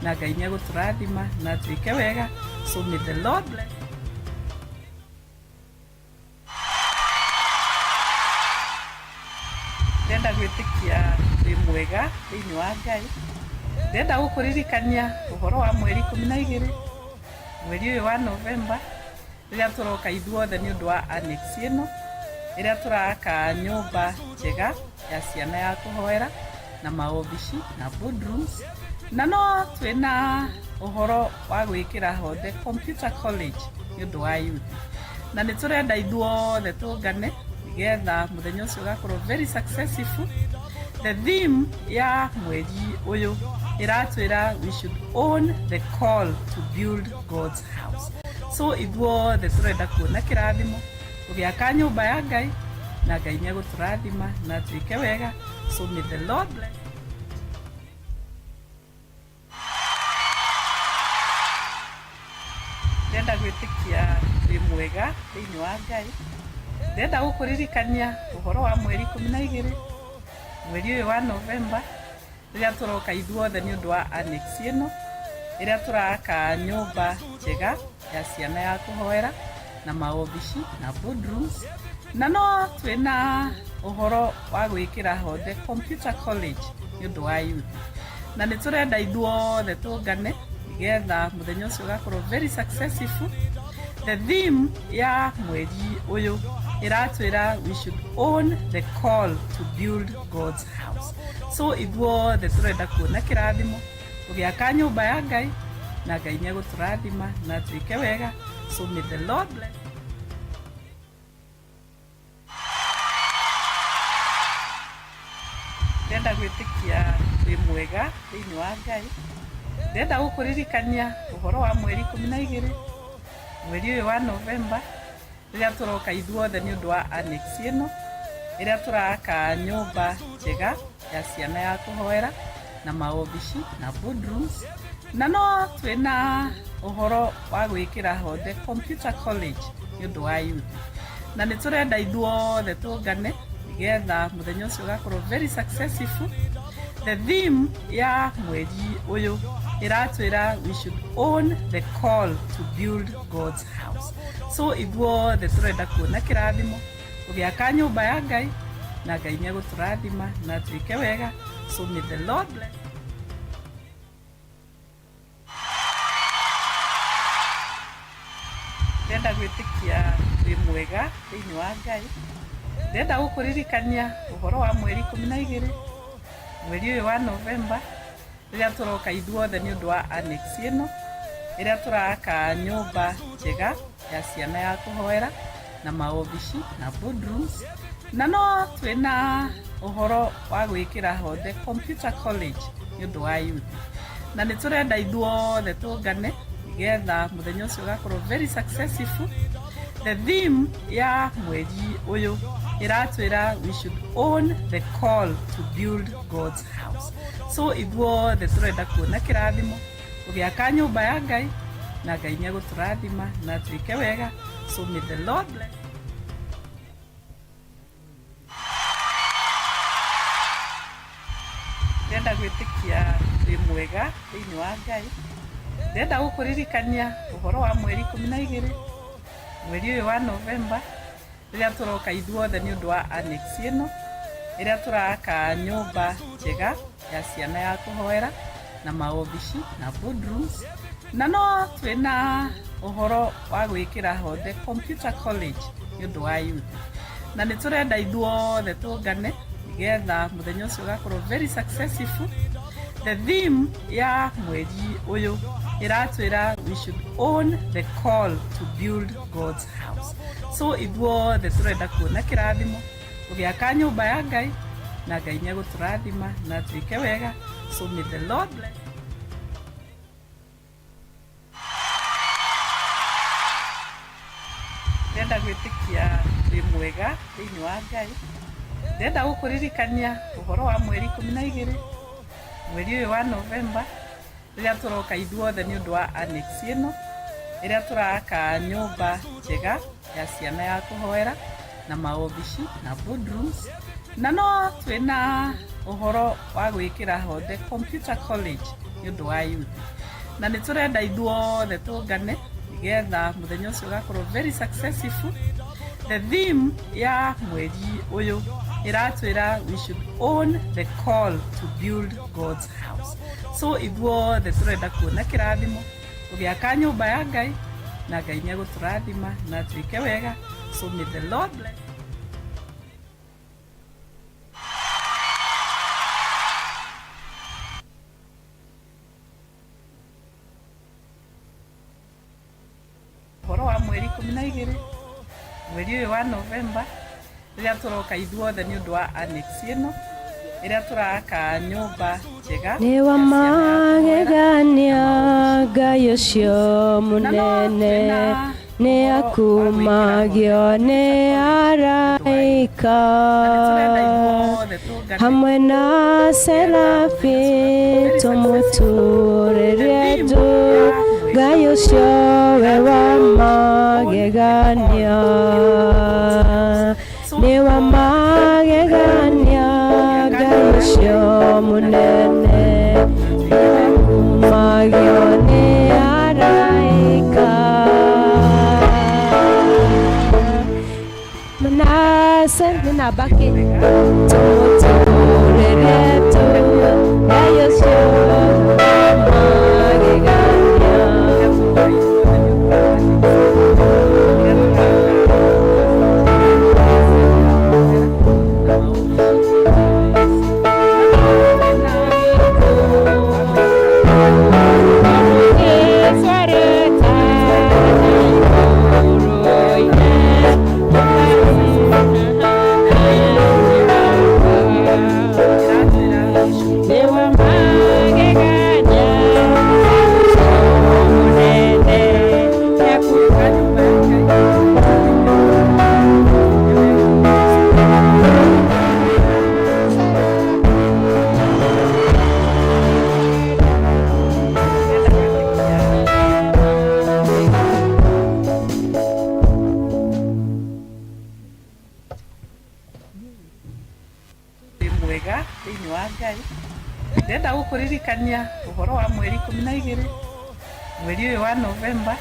Speaker 8: na Ngai nĩ egũtũrathima na twĩke wega. So may the Lord bless. Ndĩrenda gwĩtĩkia wĩ mwega thĩinĩ wa Ngai. Ndĩrenda gũkũririkania ũhoro wa mweri 12, mweri ũyũ wa Novemba, rĩrĩa tũroka ithuothe nĩ ũndũ wa annex ĩno ĩrĩa tũraka nyũmba njega ya ciana ya kũhoera na maobici na boardrooms, na no twĩna ũhoro wa gwĩkĩra hothe computer college nĩ ũndũ wa youth, na nĩ tũrenda ithuothe tũngane nĩgetha mũthenya ũcio ũgakorwo very successful. The theme ya mweri ũyũ ĩratwĩra we should own the call to build God's house. So ithuothe tũrenda kuona kĩrathimo tũgĩaka nyũmba ya Ngai, na Ngai nĩ egũtũrathima na twĩke wega. So may the Lord bless. Ndĩrenda gwĩtĩkia wĩ mwega thĩinĩ wa Ngai. Ndĩrenda gũkũririkania ũhoro wa mweri 12, mweri ũyũ wa Novemba, rĩrĩa tũroka ithuothe nĩ ũndũ wa annex ĩno ĩrĩa tũraka nyũmba njega ya ciana ya kũhoera na maobici na boardrooms, na no twĩna ũhoro wa gwĩkĩra hothe computer college nĩ ũndũ wa youth, na nĩ tũrenda ithuothe tũngane nĩgetha mũthenya ũcio ũgakorwo very successful. The theme ya mweri ũyũ ĩratwĩra we should own the call to build God's house. So ithuothe tũrenda kuona kĩrathimo tũgĩaka nyũmba ya Ngai, na Ngai nĩ egũtũrathima na twĩke wega. So may the Lord bless. Ndĩrenda gwĩtĩkia wĩ mwega thĩinĩ wa Ngai. Ndĩrenda gũkũririkania ũhoro wa mweri 12, mweri ũyũ wa Novemba, rĩrĩa tũroka ithuothe nĩ ũndũ wa annex ĩno ĩrĩa tũraka nyũmba njega ya ciana ya kũhoera na maobici na boardrooms, na no twĩna ũhoro wa gwĩkĩra hothe computer college nĩ ũndũ wa youth, na nĩ tũrenda ithuothe tũngane nĩgetha mũthenya ũcio ũgakorwo very successful. The theme ya mweri ũyũ ĩratwĩra we should own the call to build God's house. So ithuothe tũrenda kuona kĩrathimo tũgĩaka nyũmba ya Ngai, na Ngai nĩ egũtũrathima na twĩke wega. So may the Lord bless. Ndĩrenda gwĩtĩkia wĩ mwega thĩinĩ wa Ngai. Ndĩrenda gũkũririkania ũhoro wa mweri 12, mweri ũyũ wa Novemba, rĩrĩa tũroka ithuothe nĩ ũndũ wa annex ĩno ĩrĩa tũraka nyũmba njega ya ciana ya kũhoera na maobici na boardrooms, na no twĩna ũhoro wa gwĩkĩra hothe computer college nĩ ũndũ wa youth, na nĩ tũrenda ithuothe tũngane nĩgetha mũthenya ũcio ũgakorwo very successful. The theme ya mweri ũyũ ĩratwĩra we should own the call to build God's house. So ithuothe tũrenda kuona kĩrathimo tũgĩaka nyũmba ya Ngai, na Ngai nĩ egũtũrathima na twĩke wega. So may the Lord bless. Ndĩrenda gwĩtĩkia wĩ mwega thĩinĩ wa Ngai. Ndĩrenda gũkũririkania ũhoro wa mweri 12, mweri ũyũ wa Novemba, rĩrĩa tũroka ithuothe nĩ ũndũ wa annex ĩno. Ĩrĩa tũraka nyũmba njega ya ciana ya kũhoera na maobici na boardrooms, na no twĩna ũhoro wa gwĩkĩra Hothe Computer College nĩ ũndũ wa youth, na nĩ tũrenda ithuothe tũngane nĩgetha mũthenya ũcio ũgakorwo very successful. The theme ya mweri ũyũ ĩratwĩra we should own the call to build God's house. So ithuothe tũrenda kuona kĩrathimo tũgĩaka nyũmba ya Ngai, na Ngai nĩ egũtũrathima na twĩke wega. So may the Lord bless. Ndĩrenda gwĩtĩkia wĩ mwega thĩinĩ wa Ngai. Ndĩrenda gũkũririkania ũhoro wa mweri 12, mweri ũyũ wa Novemba, rĩrĩa tũroka ithuothe nĩ ũndũ wa annex ĩno ĩrĩa tũraka nyũmba njega ya ciana ya kũhoera na maobici na boardrooms, na no twĩna ũhoro wa gwĩkĩra Hothe Computer College nĩ ũndũ wa youth, na nĩ tũrenda ithuothe tũngane nĩgetha mũthenya ũcio ũgakorwo very successful. The theme ya mweri ũyũ ĩratwĩra we should own the call to build God's house. So ithuothe tũrenda kuona kĩrathimo tũgĩaka nyũmba ya Ngai, na Ngai nĩ egũtũrathima na twĩke wega. So may the Lord bless. Ũhoro wa mweri 12, mweri ũyũ wa Novemba, rĩrĩa tũroka ithuothe nĩ ũndũ wa annex ĩno ĩrĩa tũraka nyũmba njega
Speaker 3: Nĩ
Speaker 8: ya
Speaker 3: wa
Speaker 8: ciana ya kũhoera
Speaker 3: magegania
Speaker 8: na maobici
Speaker 3: Ngai ũcio
Speaker 8: na no
Speaker 3: mũnene
Speaker 8: twĩna
Speaker 3: nĩ
Speaker 8: ũhoro wa gwĩkĩra Hothe
Speaker 3: akumagio nĩ
Speaker 8: Computer College nĩ ũndũ wa youth,
Speaker 3: araika
Speaker 8: na nĩ tũrenda ithuothe tũngane
Speaker 3: hamwe na
Speaker 8: nĩgetha
Speaker 3: serafi
Speaker 8: mũthenya ũcio ũgakorwo very successful. The
Speaker 3: tũmũturĩrie
Speaker 8: theme
Speaker 3: ndu
Speaker 8: ya mweri
Speaker 3: Ngai
Speaker 8: ũyũ
Speaker 3: ũcio we wa
Speaker 8: ĩratwĩra we should own the call
Speaker 3: magegania
Speaker 8: to build God's house. So
Speaker 3: nĩ wa
Speaker 8: ithuothe tũrenda kuona
Speaker 3: magegania
Speaker 8: kĩrathimo tũgĩaka
Speaker 3: Ngai
Speaker 8: nyũmba ya
Speaker 3: ũcio
Speaker 8: Ngai, na Ngai
Speaker 3: mũnene
Speaker 8: nĩegũtũrathima na twĩke wega.
Speaker 3: akumagio nĩ araika Manase nĩ namba
Speaker 8: Wĩ
Speaker 3: kĩ
Speaker 8: mwega
Speaker 3: tũmũturĩrie ndu Ngai ũcio wa magegania.
Speaker 8: Rĩrĩa tũroka ithuothe nĩ ũndũ wa annex ĩno ĩrĩa tũraka nyũmba njega ya ciana ya kũhoera na maobici na no twĩna ũhoro wa gwĩkĩra Hothe Computer College, na nĩ tũrenda ithuothe tũngane nĩgetha mũthenya ũcio ũgakorwo very successful. The theme ya mweri ũyũ ĩratwĩra we should own the call to build tũgĩaka nyũmba ya Ngai, na Ngai nĩegũtũrathima na twĩke wega. So may the Lord bless. Ndĩrenda gwĩtĩkia wĩ mwega thĩinĩ wa Ngai. Ndĩrenda gũkũririkania ũhoro wa mweri 12, mweri ũyũ wa Novemba,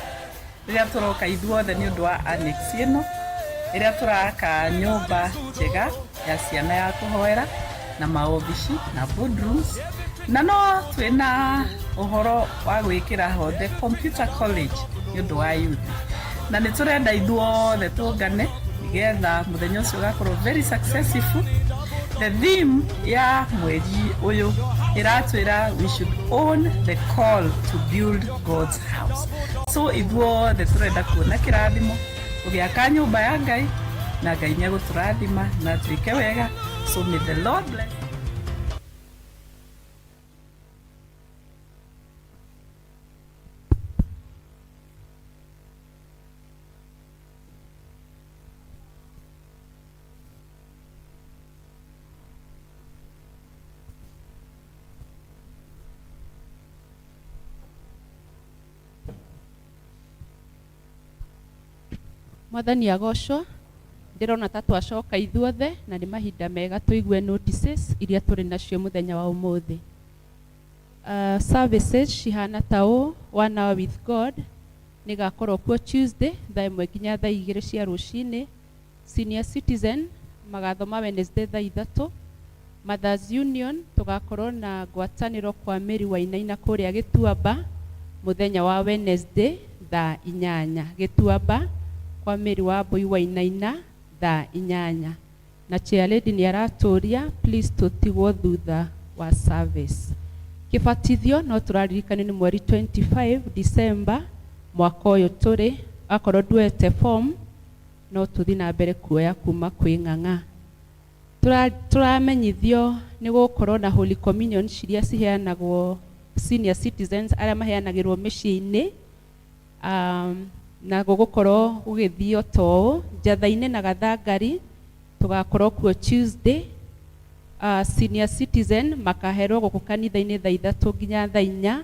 Speaker 8: rĩrĩa tũroka ithuothe nĩ ũndũ wa annex ĩno ĩrĩa tũraka nyũmba njega ya ciana ya kũhoera na maobici na boardrooms, na no twĩna ũhoro wa gwĩkĩra Hothe Computer College nĩ ũndũ wa youth, na nĩ tũrenda ithuothe tũngane nĩgetha mũthenya ũcio ũgakorwo very successful. The theme ya mweri ũyũ ĩratwĩra we should own the call to build God's house. So ithuothe tũrenda kuona kĩrathimo tũgĩaka nyũmba ya Ngai, na Ngai nĩegũtũrathima na twĩke wega. So may the Lord bless.
Speaker 1: Mwathani agocwo. Ndĩrona ta twacoka ithuothe na nĩ mahinda mega tũigue notices iria tũrĩ nacio mũthenya wa ũmũthĩ. Services cihana ta ũũ: One Hour with God nĩ gakorwo kuo Tuesday thaa 1 nginya thaa 2 cia rũcinĩ. Senior citizen magathoma Wednesday thaa 3. Mothers Union tũgakorwo na ngwatanĩro kwa Mary Wainaina kũrĩa Gĩtuamba mũthenya wa Wednesday thaa 8. Gĩtuamba kwa Mary Wambui Wainaina thaa 8. Na chair lady nĩ aratũria please tũtigwo thutha wa service. Kĩbatithio no tũraririkanio nĩ mweri 25 December mwaka ũyũ tũrĩ. Akorwo nduete form no tũthiĩ na mbere kuoya kuma kwĩ Ng'ang'a. Tũramenyithio nĩ gũkorwo na Holy Communion ciria ciheanagwo senior citizens arĩa maheanagĩrwo mĩciĩ-inĩ, na gũgũkorwo gũgĩthio ta ũũ Njatha-inĩ na Gathangari tũgakorwo kuo Tuesday. Senior citizen makaherwo gũkũ kanitha-inĩ thaa 3 nginya thaa 4,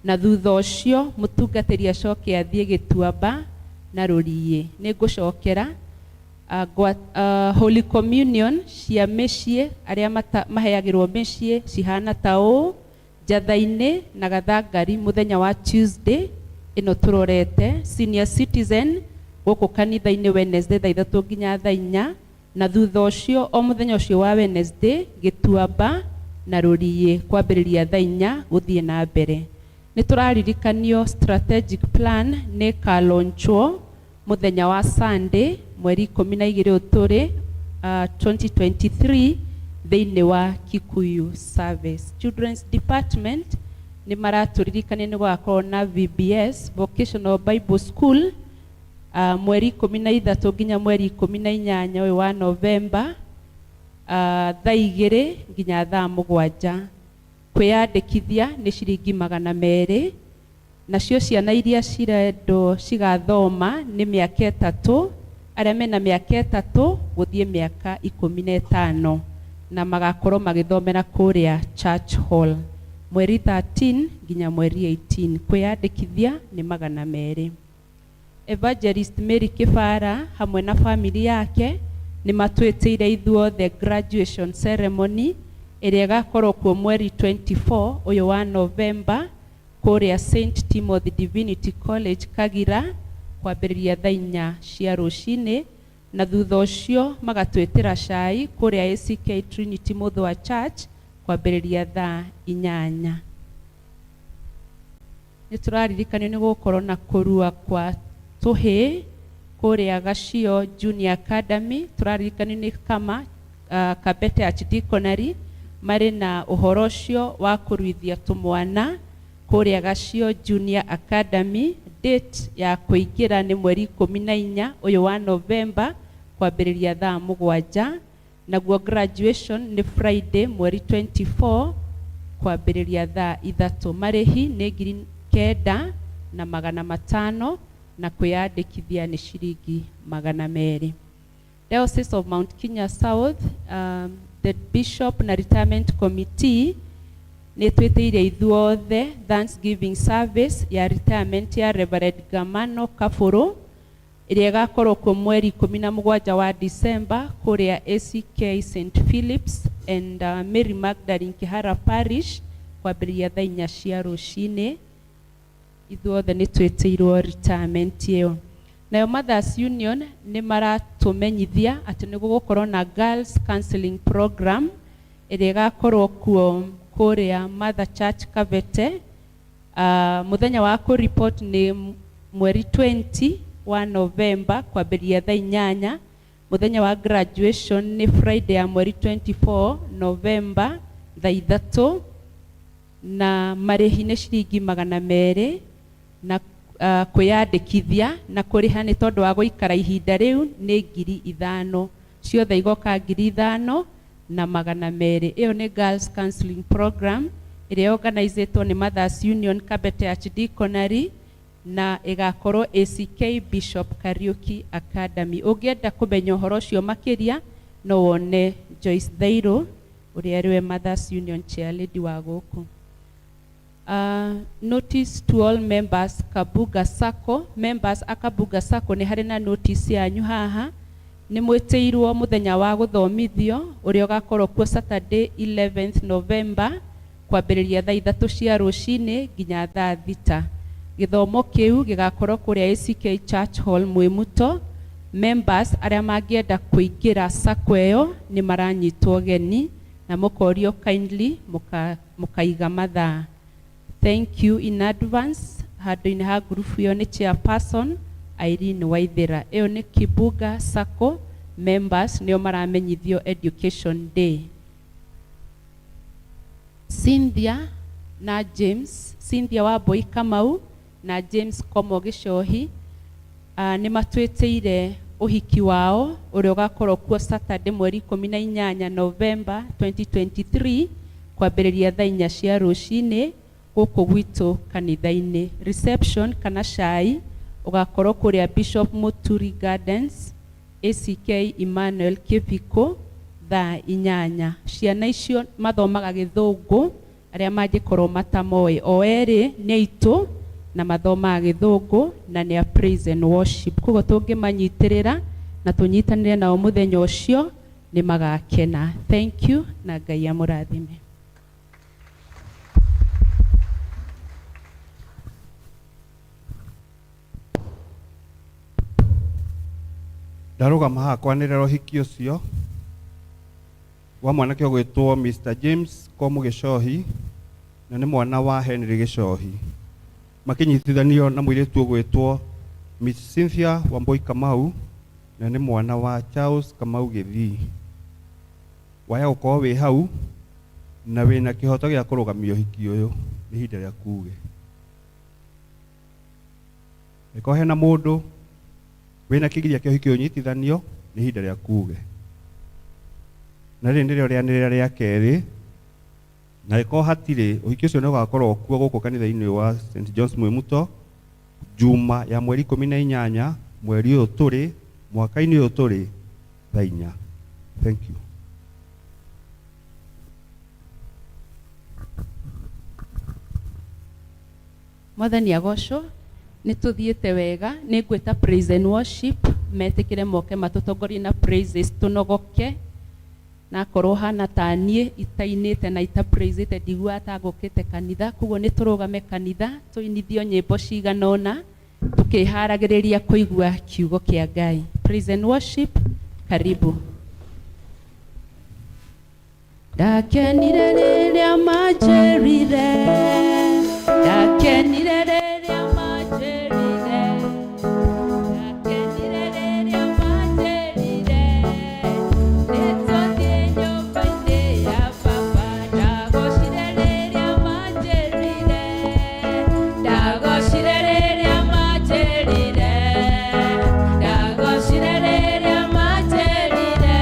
Speaker 1: na thutha ũcio mũtungatĩri acoke athiĩ Gĩtuamba na Rũriĩ. Nĩ ngũcokera Holy Communion cia mĩciĩ arĩa maheagĩrwo mĩciĩ cihana ta ũũ Njatha-inĩ na Gathangari mũthenya wa Tuesday ĩno tũrorete, senior citizen gũkũ kanitha-inĩ Wednesday thaa 3 nginya thaa 4, na thutha ũcio o mũthenya ũcio wa Wednesday Gĩtuamba na Rũriĩ kwambĩrĩria thaa 4 gũthiĩ na mbere. Nĩ tũraririkanio strategic plan nĩ ĩkalaunchwo mũthenya wa Sunday mweri 12 ũyũ tũrĩ, 2023, thĩinĩ wa Kikuyu service. Children's Department nĩ maratũririkania nĩ gũgakorwo na VBS, Vocational Bible School, mweri 13 nginya mweri 18 ũyũ wa November, thaa 2 nginya thaa 7. Kwĩyandĩkithia nĩ ciringi 200, nacio ciana iria cirendwo cigathoma nĩ mĩaka 3, arĩa mena mĩaka 3 gũthiĩ mĩaka 15, na magakorwo magĩthomera kũrĩa Church Hall mweri 13 nginya mweri 18. Kwĩyandĩkithia nĩ 200. Evangelist Mary Kĩbara hamwe na family yake nĩ matwĩtĩire ithuothe graduation ceremony ĩrĩa ĩgakorwo kuo mweri 24 ũyũ wa November kũrĩa St Timothy Divinity College Kagira, kwambĩrĩria thaa 4 cia rũcinĩ, na thutha ũcio magatwĩtĩra cai kũrĩa ACK Trinity Muthua Church kwambĩrĩria thaa 8. Nĩ tũraririkanio nĩ gũkorwo na kũrua kwa tũhĩĩ kũrĩa Gacio Junior Academy. Tũraririkanio nĩ kama Kabete Archdeaconry marĩ na ũhoro ũcio wa kũruithia tũmwana kũrĩa Gacio Junior Academy. Date ya kũingĩra nĩ mweri 14 ũyũ wa November kwambĩrĩria thaa 7, naguo graduation nĩ Friday mweri 24 kwambĩrĩria thaa 3. Marĩhi nĩ 9,500 na kwĩyandĩkithia nĩ ciringi 200. Diocese of Mount Kenya South, the Bishop na Retirement Committee nĩ twĩtĩire ithuothe Thanksgiving service ya retirement ya Reverend Gamano Kabũrũ ĩrĩa ĩgakorwo kuo mweri 17 wa December kũrĩa ACK St Philips and Mary Magdalene Kihara Parish kwambĩrĩria thaa 4 cia rũcinĩ. Ithuothe nĩ twĩtĩirwo retirement ĩyo. Nayo Mothers Union nĩ maratũmenyithia atĩ nĩ gũgũkorwo na Girls Counseling Program ĩrĩa ĩgakorwo kuo kũrĩa Mother Church Kabete. Mũthenya wa kũ-report nĩ mweri 20 wa November kwambĩrĩria thaa 8. Mũthenya wa graduation nĩ Friday ya mweri 24 November thaa 3, na marĩhi nĩ ciringi 200 na kwĩyandĩkithia, na kũrĩha nĩ tondũ wa gũikara ihinda rĩu nĩ 5,000. Ciothe igoka 5,200. Ĩyo nĩ Girls Counseling Program ĩrĩa organizĩtwo nĩ Mothers Union Kabete Archdeaconry na ĩgakorwo ACK Bishop Kariuki Academy. Ũngĩenda kũmenya ũhoro ũcio makĩria no wone Joyce Thairũ ũrĩa arĩwe Mothers Union chair lady wa gũkũ. Notice to all members Kabuga Sacco. Members a Kabuga Sacco, nĩ harĩ na notice yanyu haha. Nĩ mwĩtĩirwo mũthenya wa gũthomithio ũrĩa ũgakorwo kuo Saturday 11th November kwambĩrĩria thaa 3 cia rũcinĩ nginya thaa 6. Gĩthomo kĩu gĩgakorwo kũrĩa ACK Church Hall Mwĩmuto. Members arĩa mangĩenda kũingĩra sacco ĩyo nĩ maranyitwo geni. Na mũkorio kindly mũkaiga mathaa. Thank you in advance. Handũ-inĩ ha ngurubu ĩyo nĩ chairperson Irene Waithera. Ĩyo nĩ Kibuga Sacco members nĩo maramenyithio Education Day. Cynthia na James, Cynthia Wambui Kamau na James Komo Gicohi nĩ matwĩtĩire ũhiki wao ũrĩa ũgakorwo kuo Saturday mweri 18 November 2023 kwambĩrĩria thaa 4 cia rũcinĩ gũkũ gwitũ kanitha-inĩ. Reception kana cai ũgakorwo kũrĩa Bishop Muturi Gardens, ACK Emmanuel Kĩbiko thaa 8. Ciana icio mathomaga gĩthũngũ arĩa mangĩkorwo matamoĩ, o erĩ nĩ aitũ na mathomaga gĩthũngũ na nĩ a praise and worship. Koguo tũngĩmanyitĩrĩra na tũnyitanĩre nao mũthenya ũcio nĩ magakena. Thank you na Ngai amũrathime.
Speaker 5: Ndarũgama haha kwanĩrĩra ũhiki ũcio wa mwanake ũgwĩtwo Mr. James Komu Gĩcohi na nĩ mwana wa Henry Gĩcohi, makĩnyitithanio na mũirĩtu ũgwĩtwo Miss Cynthia Wambui Kamau na nĩ mwana wa Charles Kamau Gĩthii. Waya gũkorwo wĩ hau na wĩna kĩhoto gĩa kũrũgamia ũhiki ũyũ, nĩ ihinda rĩaku uge. Angĩkorwo hena mũndũ wĩna kĩgiria kĩa ũhiki ũyũ ũnyitithanio, nĩ ihinda rĩaku uge. Na rĩrĩ nĩrĩo rĩanĩrĩra rĩa kerĩ, na angĩkorwo hatirĩ, ũhiki ũcio nĩ ũgakorwo kuo gũkũ kanitha-inĩ wa St. John's Mwimuto Juma ya mweri 18 mweri ũyũ tũrĩ, mwaka-inĩ ũyũ tũrĩ, thaa 4. Thank you.
Speaker 1: Mwathani agocwo. Nĩ tũthiĩte wega. Nĩ ngwĩta praise and worship metĩkĩre moke matũtongorie na praises tũnogoke, na akorwo hana ta niĩ itainĩte na itapraisĩte ndiguaga ta ngũkĩte kanitha. Koguo nĩ tũrũgame kanitha tũinithio nyĩmbo cigana ũna tũkĩharagĩrĩria kũigua kiugo kĩa Ngai. Praise and worship, karibu. Ndakenire rĩrĩa manjĩrire, ndakenire rĩrĩa manjĩrire, ndakenire rĩrĩa manjĩrire, nĩtũthiĩ nyũmba-inĩ ya baba. Ndagocire rĩrĩa manjĩrire, ndagocire rĩrĩa manjĩrire, ndagocire rĩrĩa manjĩrire,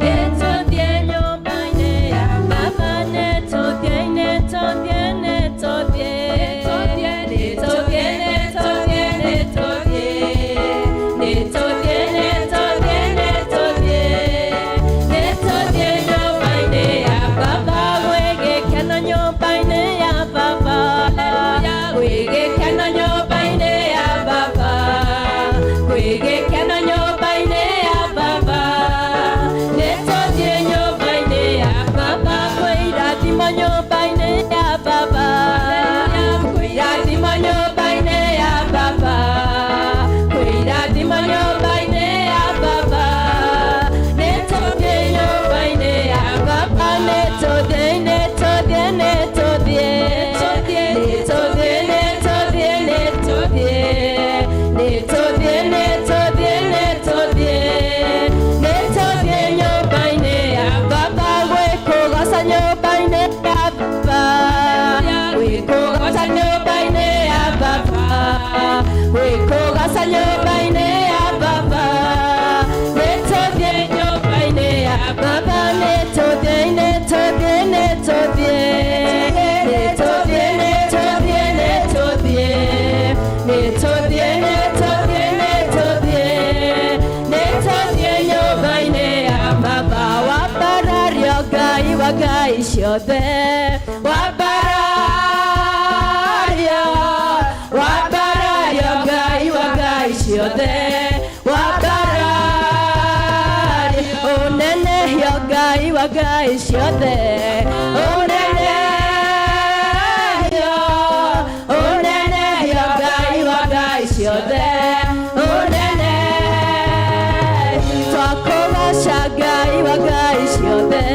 Speaker 1: nĩtũthiĩ nyũmba-inĩ ya baba, nĩtũthiĩ, nĩtũthiĩ, nĩtũthiĩ, nĩtũthiĩ, nĩtũthiĩ, nĩtũthiĩ, nĩtũthiĩ, nĩtũthiĩ, nĩtũthiĩ, nĩtũthiĩ nyũmba-inĩ ya baba, gwĩ gĩkeno nyũmba-inĩ ya baba, gwĩ gĩkeno nyũmba-inĩ ya baba, gwĩ gĩkeno nyũmba-inĩ ya baba, nĩtũthiĩ nyũmba-inĩ ya baba, kwĩ irathimo nyũmba-inĩ ya baba, kwĩ irathimo nyũmba-inĩ ya baba, kwĩ irathimo nyũmba-inĩ ya baba, nĩtũthiĩ nyũmba-inĩ ya baba, nĩtũthiĩ, nĩtũthiĩ, nĩtũthiĩ, nĩtũthiĩ, nĩtũthiĩ, nĩtũthiĩ, nĩtũthiĩ, nĩtũthiĩ, nĩtũthiĩ, nĩtũthiĩ nyũmba-inĩ ya baba, gwĩ kũgoca nyũmba-inĩ ya baba, gwĩ kũgoca nyũmba-inĩ ya baba, gwĩ kũgoca nyũmba-inĩ ya baba, nĩtũthiĩ nyũmba-inĩ ya baba, nĩtũthiĩ, nĩtũthiĩ, nĩtũthiĩ, nĩtũthiĩ, nĩtũthiĩ, nĩtũthiĩ, nĩtũthiĩ, nĩtũthiĩ, nĩtũthiĩ, nĩtũthiĩ nyũmba-inĩ ya baba. Wambarario Ngai wa ngai ciothe, wambarario, wambarario Ngai wa ngai ciothe, wambarario, ũnenehio Ngai wa ngai ciothe, ũnenehio, ũnenehio Ngai wa ngai ciothe, ũnene twakũgoca Ngai wa ngai ciothe.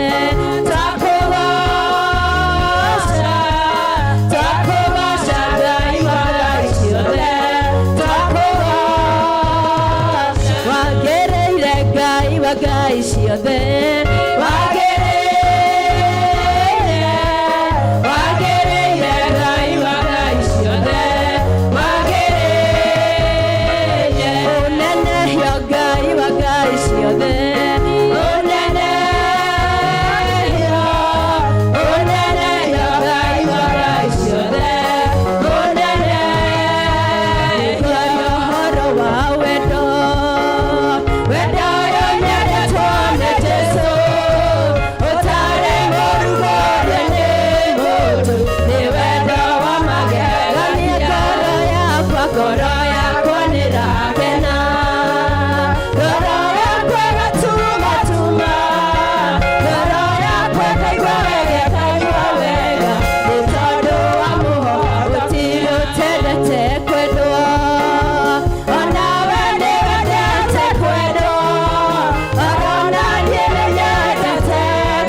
Speaker 9: Ngoro yakwa nĩrakena, ngoro yakwa ĩgatumatuma, ngoro yakwa ĩkaigua wega, ĩkaigua wega, nĩ tondũ wa mũhoro. Gũtirĩ ũtendete kwendwo, onawe nĩwendete kwendwo, orona niĩ nĩnyendete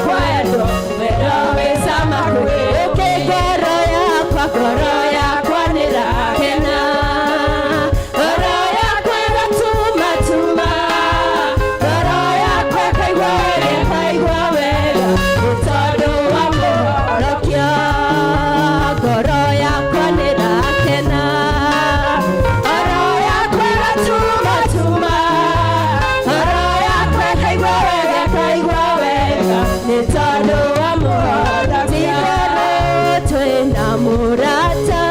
Speaker 9: kwendwo, wendo wĩ cama kwĩ. Ũkĩ ngoro yakwa, ngoro yakwa nĩrakena, ngoro yakwa ĩgatumatuma, ngoro yakwa ĩkaigua wega, ĩkaigua wega, nĩ tondũ wa mũhonokio. Ngoro yakwa nĩrakena, ngoro yakwa ĩgatumatuma, ngoro yakwa ĩkaigua wega, ĩkaigua wega, nĩ tondũ wa mũhonokio. Twĩna mũrata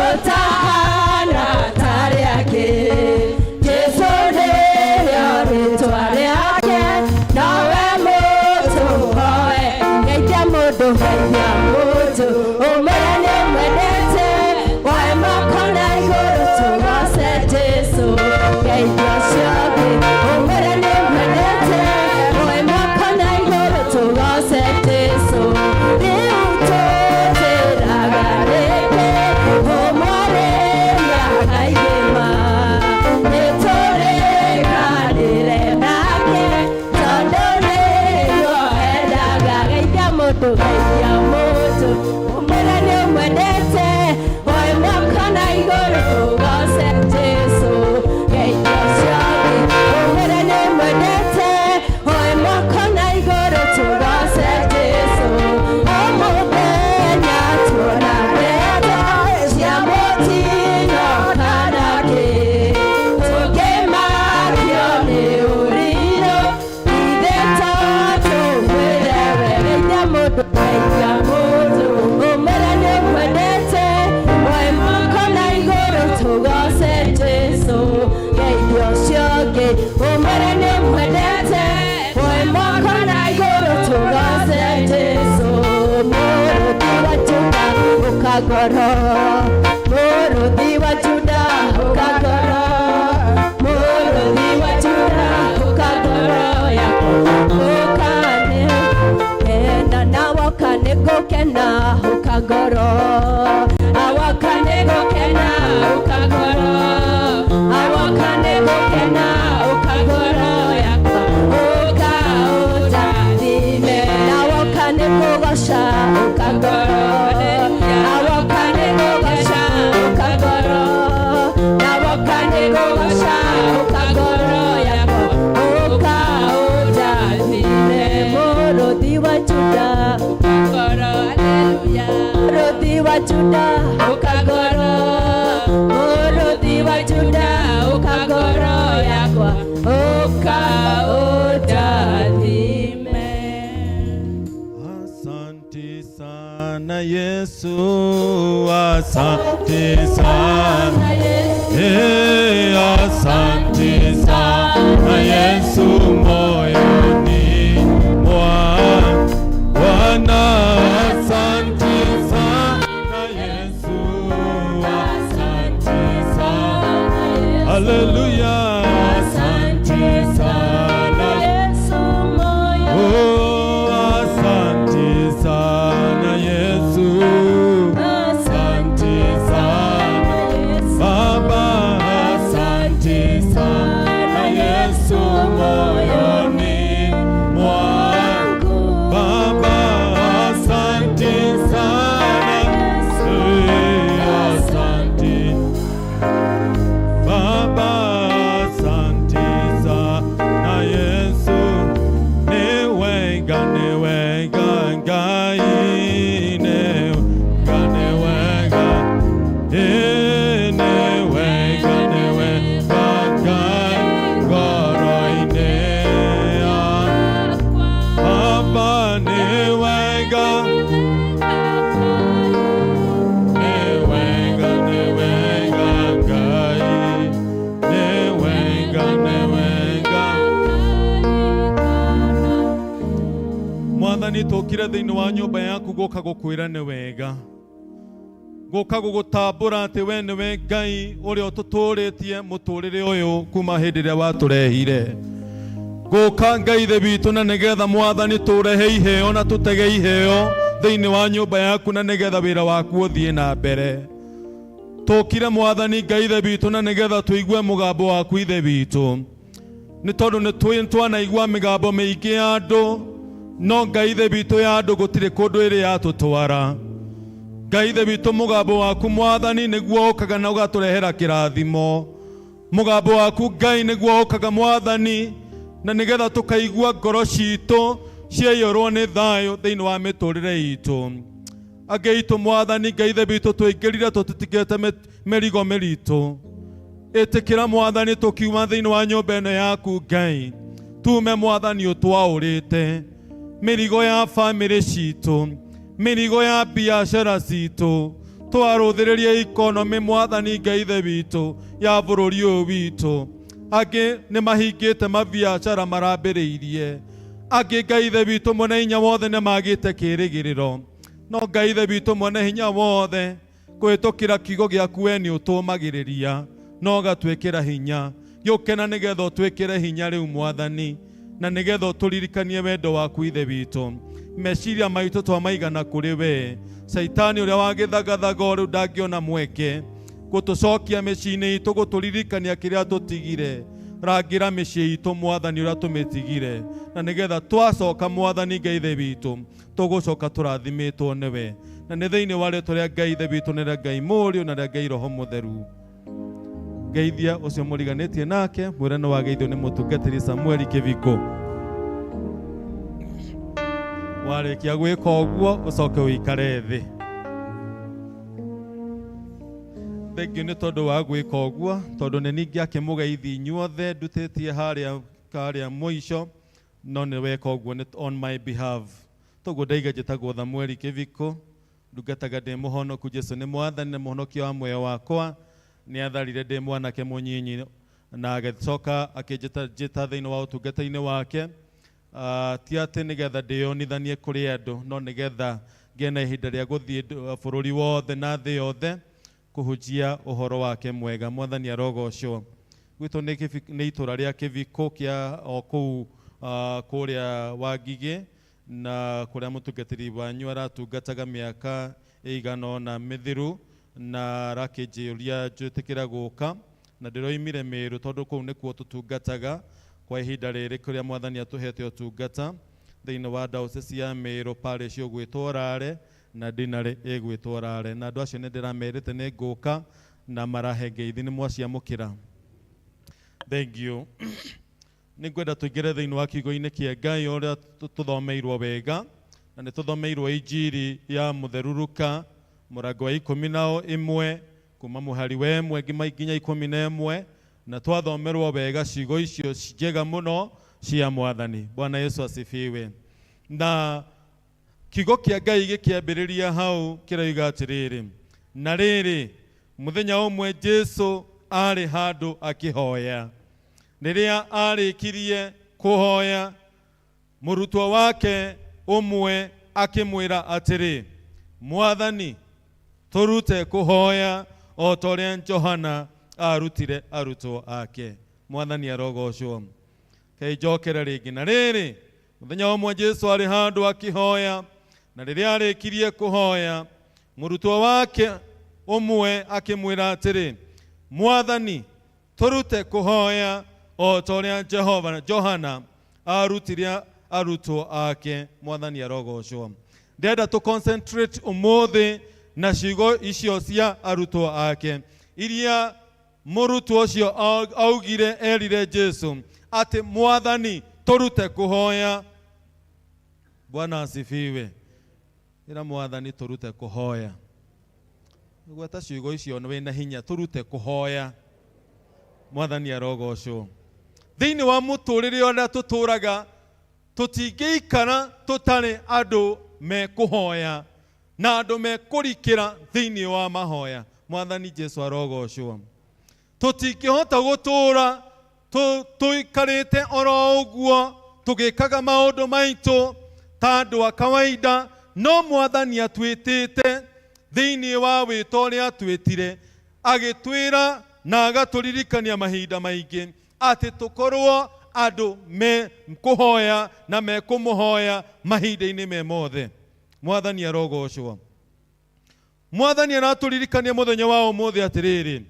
Speaker 9: ũtahana ta rĩake, Jesũ nĩrĩo rĩtwa rĩake, nowe mũtũhoe. Geithia mũndũ, geithia mũndũ, ũmwĩre nĩũmwendete, woe moko na igũrũ tũgoce Jesũ. Geithia ũcio ũngĩ, ũmwĩre nĩũmwendete, woe moko na igũrũ tũgoce Jesũ. Rĩu tũtĩraga rĩngĩ, ũmwarĩria akaigĩma, nĩtũrĩkanĩre nake, tondũ nĩguo endaga. Geithia mũndũ, geithia mũndũ, ũmwĩre nĩũmwendete, woe moko na igũrũ tũgoce Jesũ. Geithia ũcio ũngĩ, ũmwĩre nĩũmwendete, woe moko na igũrũ tũgoce Jesũ. O mũthenya tuona ndeto cia mũtino kana kĩ, tũngĩmakio nĩ ũrirũ, ithe to tũmwĩre we. Geithia mũndũ, geithia mũndũ, ũmwĩre nĩũmwendete, woe moko na igũrũ tũgoce Jesũ. Geithia ũcio ũngĩ, ũmwĩre nĩũmwendete, woe moko na igũrũ tũgoce Jesũ. Mũrũthi wa Juda ũka ngoro, mũrũthi wa Juda ũka ngoro, mũrũthi wa Juda ũka ngoro yakwa, ũkane enda na woka nĩngũkena, ũka ngoro, awoka nĩngũkena, ũka ngoro, awoka nĩngũkena, ũka ngoro yakwa, ũka ũndathime, na woka nĩngũgoca, ũka ngoro, awoka nĩngũgoca, ũka ngoro, na woka nĩngũgoca, ũka ngoro yakwa, ũka ũndathime. Mũrũthi wa Juda, ũka ngoro, haleluya. Mũrũthi wa Juda, ũka ngoro, mũrũthi wa Juda, ũka ngoro yakwa, ũka ũndathime.
Speaker 2: Asante sana Yesu, asante sana Eh, asante sana Yesu moyoni mwa Bwana, asante sana Yesu, asante sana, haleluya, asante sana
Speaker 9: Yesu moyo
Speaker 2: Oh, asante sana Yesu, asante sana Baba, asante sana Yesu moyoni mwangu. Baba, asante sana, eh, asante Baba, asante sana Yesu, ni wega, ni wega Ngai, ni wega, ni wega, eh, ni wega, ni wega Ngai, ngoro-inĩ yakwa. Baba, ni wega, ni wega, ni wega Ngai, ni wega, ni wega. Mwathani tũkire thĩinĩ wa nyũmba yaku gũka gũkwĩra nĩ wega. Gũka gũgũtambũra atĩ we nĩwe Ngai ũrĩa ũtũtũrĩtie mũtũrĩre ũyũ kuma hĩndĩ ĩrĩa watũrehire. Gũka Ngai ithe witũ na nĩgetha Mwathani tũrehe iheo na tũtege iheo thĩinĩ wa nyũmba yaku na nĩgetha wĩra waku ũthiĩ na mbere. Tũkire Mwathani Ngai ithe witũ na nĩgetha tũigue mũgambo waku ithe witũ. Nĩ tondũ nĩ twanaigua mĩgambo mĩingĩ ya andũ, no Ngai ithe witũ ya andũ gũtirĩ kũndũ ĩrĩ yatũtwara. Ngai ithe witũ mũgambo waku Mwathani nĩguo ũkaga na ũgatũrehera kĩrathimo. Mũgambo waku Ngai nĩguo ũkaga Mwathani na nĩgetha tũkaigua ngoro citũ ciaiyũrwo nĩ thayũ thĩinĩ wa mĩtũrĩre itũ. Angĩ aitũ Mwathani Ngai ithe witũ tũingĩrire tũtitigĩte mĩrigo mĩritũ. Ĩtĩkĩra Mwathani tũkiuma thĩinĩ wa nyũmba ĩno yaku Ngai, tume Mwathani ũtwaũrĩte mĩrigo ya bamĩrĩ citũ, mĩrigo ya biacara citũ, twarũthĩrĩrie ikonomĩ Mwathani Ngai ithe witũ ya bũrũri ũyũ witũ. Angĩ nĩ mahingĩte mabiacara marambĩrĩirie, angĩ Ngai ithe witũ mwene hinya wothe nĩ magĩte kĩrĩgĩrĩro, no Ngai ithe witũ mwene hinya wothe kũhĩtũkĩra kiugo gĩaku we nĩ ũtũmagĩrĩria no ũgatwĩkĩra hinya. Gĩũkena nĩgetha ũtwĩkĩre hinya rĩu Mwathani, na nĩgetha ũtũririkanie wendo waku ithe witũ. Meciria maitũ twamaigana kũrĩ we. Caitani ũrĩa wa gĩthagathaga o rĩu ndangĩona mweke gũtũcokia mĩciĩ-inĩ itũ, gũtũririkania kĩrĩa tũtigire. Rangĩra mĩciĩ itũ Mwathani ũrĩa tũmĩtigire, na nĩgetha twacoka Mwathani Ngai ithe witũ tũgũcoka tũrathimĩtwo nĩwe. Na nĩ thĩinĩ wa rĩtwa rĩa Ngai ithe witũ na rĩa Ngai Mũriũ na rĩa Ngai Roho Mũtheru. Ngeithia ũcio mũriganĩtie nake, mwĩre nĩ wageithio nĩ mũtungatĩri Samueli Kĩbiko. Warĩkia gwĩka ũguo ũcoke ũikare thĩ. Thengiũ nĩ tondũ wa gwĩka ũguo, tondũ nĩ ningĩ akĩmũgeithi inyuothe ndutĩtie harĩa mũico, no nĩ weka ũguo nĩ on my behalf. Toguo ndaiga njĩtagwo Samueli Kĩbiko, ndungataga ndĩ mũhonoku. Jesu nĩ Mwathani na mũhonokia wa muoyo wakwa. Nĩ atharire ndĩ mwanake mũnyinyi na agĩcoka akĩnjĩta njĩta thĩinĩ wa ũtungata-inĩ wake. Ti atĩ nĩgetha ndĩyonithanie kũrĩ andũ, no nĩgetha ngĩe na ihinda rĩa gũthiĩ bũrũri wothe na thĩ yothe kũhunjia ũhoro wake mwega. Mwathani arogocwo. Gwitũ nĩ itũra rĩa Kĩbiko kĩa o kũu kũrĩa Wangigĩ, na kũrĩa mũtungatĩri wanyu aratungataga mĩaka ĩigana ũna mĩthiru, na arakĩnjĩũria njĩtĩkĩra gũka, na ndĩroimire Mĩrũ tondũ kũu nĩkuo tũtungataga kwa ihinda rĩrĩ kũrĩa Mwathani atũhete ũtungata thĩinĩ wa diocese ya Mĩrũ parish ũgwĩtwo Rare na dinarĩ ĩgwĩtwo Rare, na andũ acio nĩ ndĩramerĩte nĩ ngũka na marahe ngeithi nĩ mwaciamũkĩra. Thank you. Nĩ ngwenda tũingĩre thĩinĩ wa kiugo-inĩ kĩa Ngai ũrĩa tũthomeirwo wega, na nĩ tũthomeirwo Injiri ya Mũtheru Luka mũrango wa 11 kuma mũhari wa 1 nginya 11, na twathomerwo wega ciugo icio njega mũno cia Mwathani. Bwana Yesu asifiwe. Na kiugo kĩa Ngai gĩkĩambĩrĩria hau kĩroiga atĩrĩrĩ, na rĩrĩ mũthenya ũmwe Jesu arĩ handũ akĩhoya. Rĩrĩa arĩkirie kũhoya, mũrutwo wake ũmwe akĩmwĩra atĩrĩ, Mwathani, tũrute kũhoya o ta ũrĩa Johana arutire arutwo ake. Mwathani arogocwo. Kaĩ njokere rĩngĩ. Na rĩrĩ mũthenya ũmwe Jesu arĩ handũ akĩhoya, na rĩrĩa arĩkirie kũhoya, mũrutwo wake ũmwe akĩmwĩra atĩrĩ, Mwathani, tũrute kũhoya o ta ũrĩa Johana arutire arutwo ake. Mwathani arogocwo. Ndĩrenda tũ concentrate ũmũthĩ na ciugo icio cia arutwo ake iria mũrutwo ũcio augire erire Jesu atĩ Mwathani, tũrute kũhoya. Bwana asifiwe. Ĩra Mwathani tũrute kũhoya. Gweta ciugo icio wĩna hinya, tũrute kũhoya. Mwathani arogocwo. Thĩinĩ wa mũtũrĩre ũrĩa tũtũraga, tũtingĩikara tũtarĩ andũ mekũhoya na andũ mekũrikĩra thĩinĩ wa mahoya. Mwathani Jesu arogocwo. Tũtingĩhota gũtũra tũikarĩte oro ũguo tũgĩkaga maũndũ maitũ ta andũ a kawaida, no Mwathani atwĩtĩte Thĩinĩ wa wĩto ũrĩa atwĩtire, agĩtwĩra na agatũririkania mahinda maingĩ atĩ tũkorwo andũ me kũhoya na mekũmũhoya mahinda-inĩ me mothe. Mwathani arogocwo. Mwathani aratũririkania mũthenya wa ũmũthĩ atĩrĩrĩ,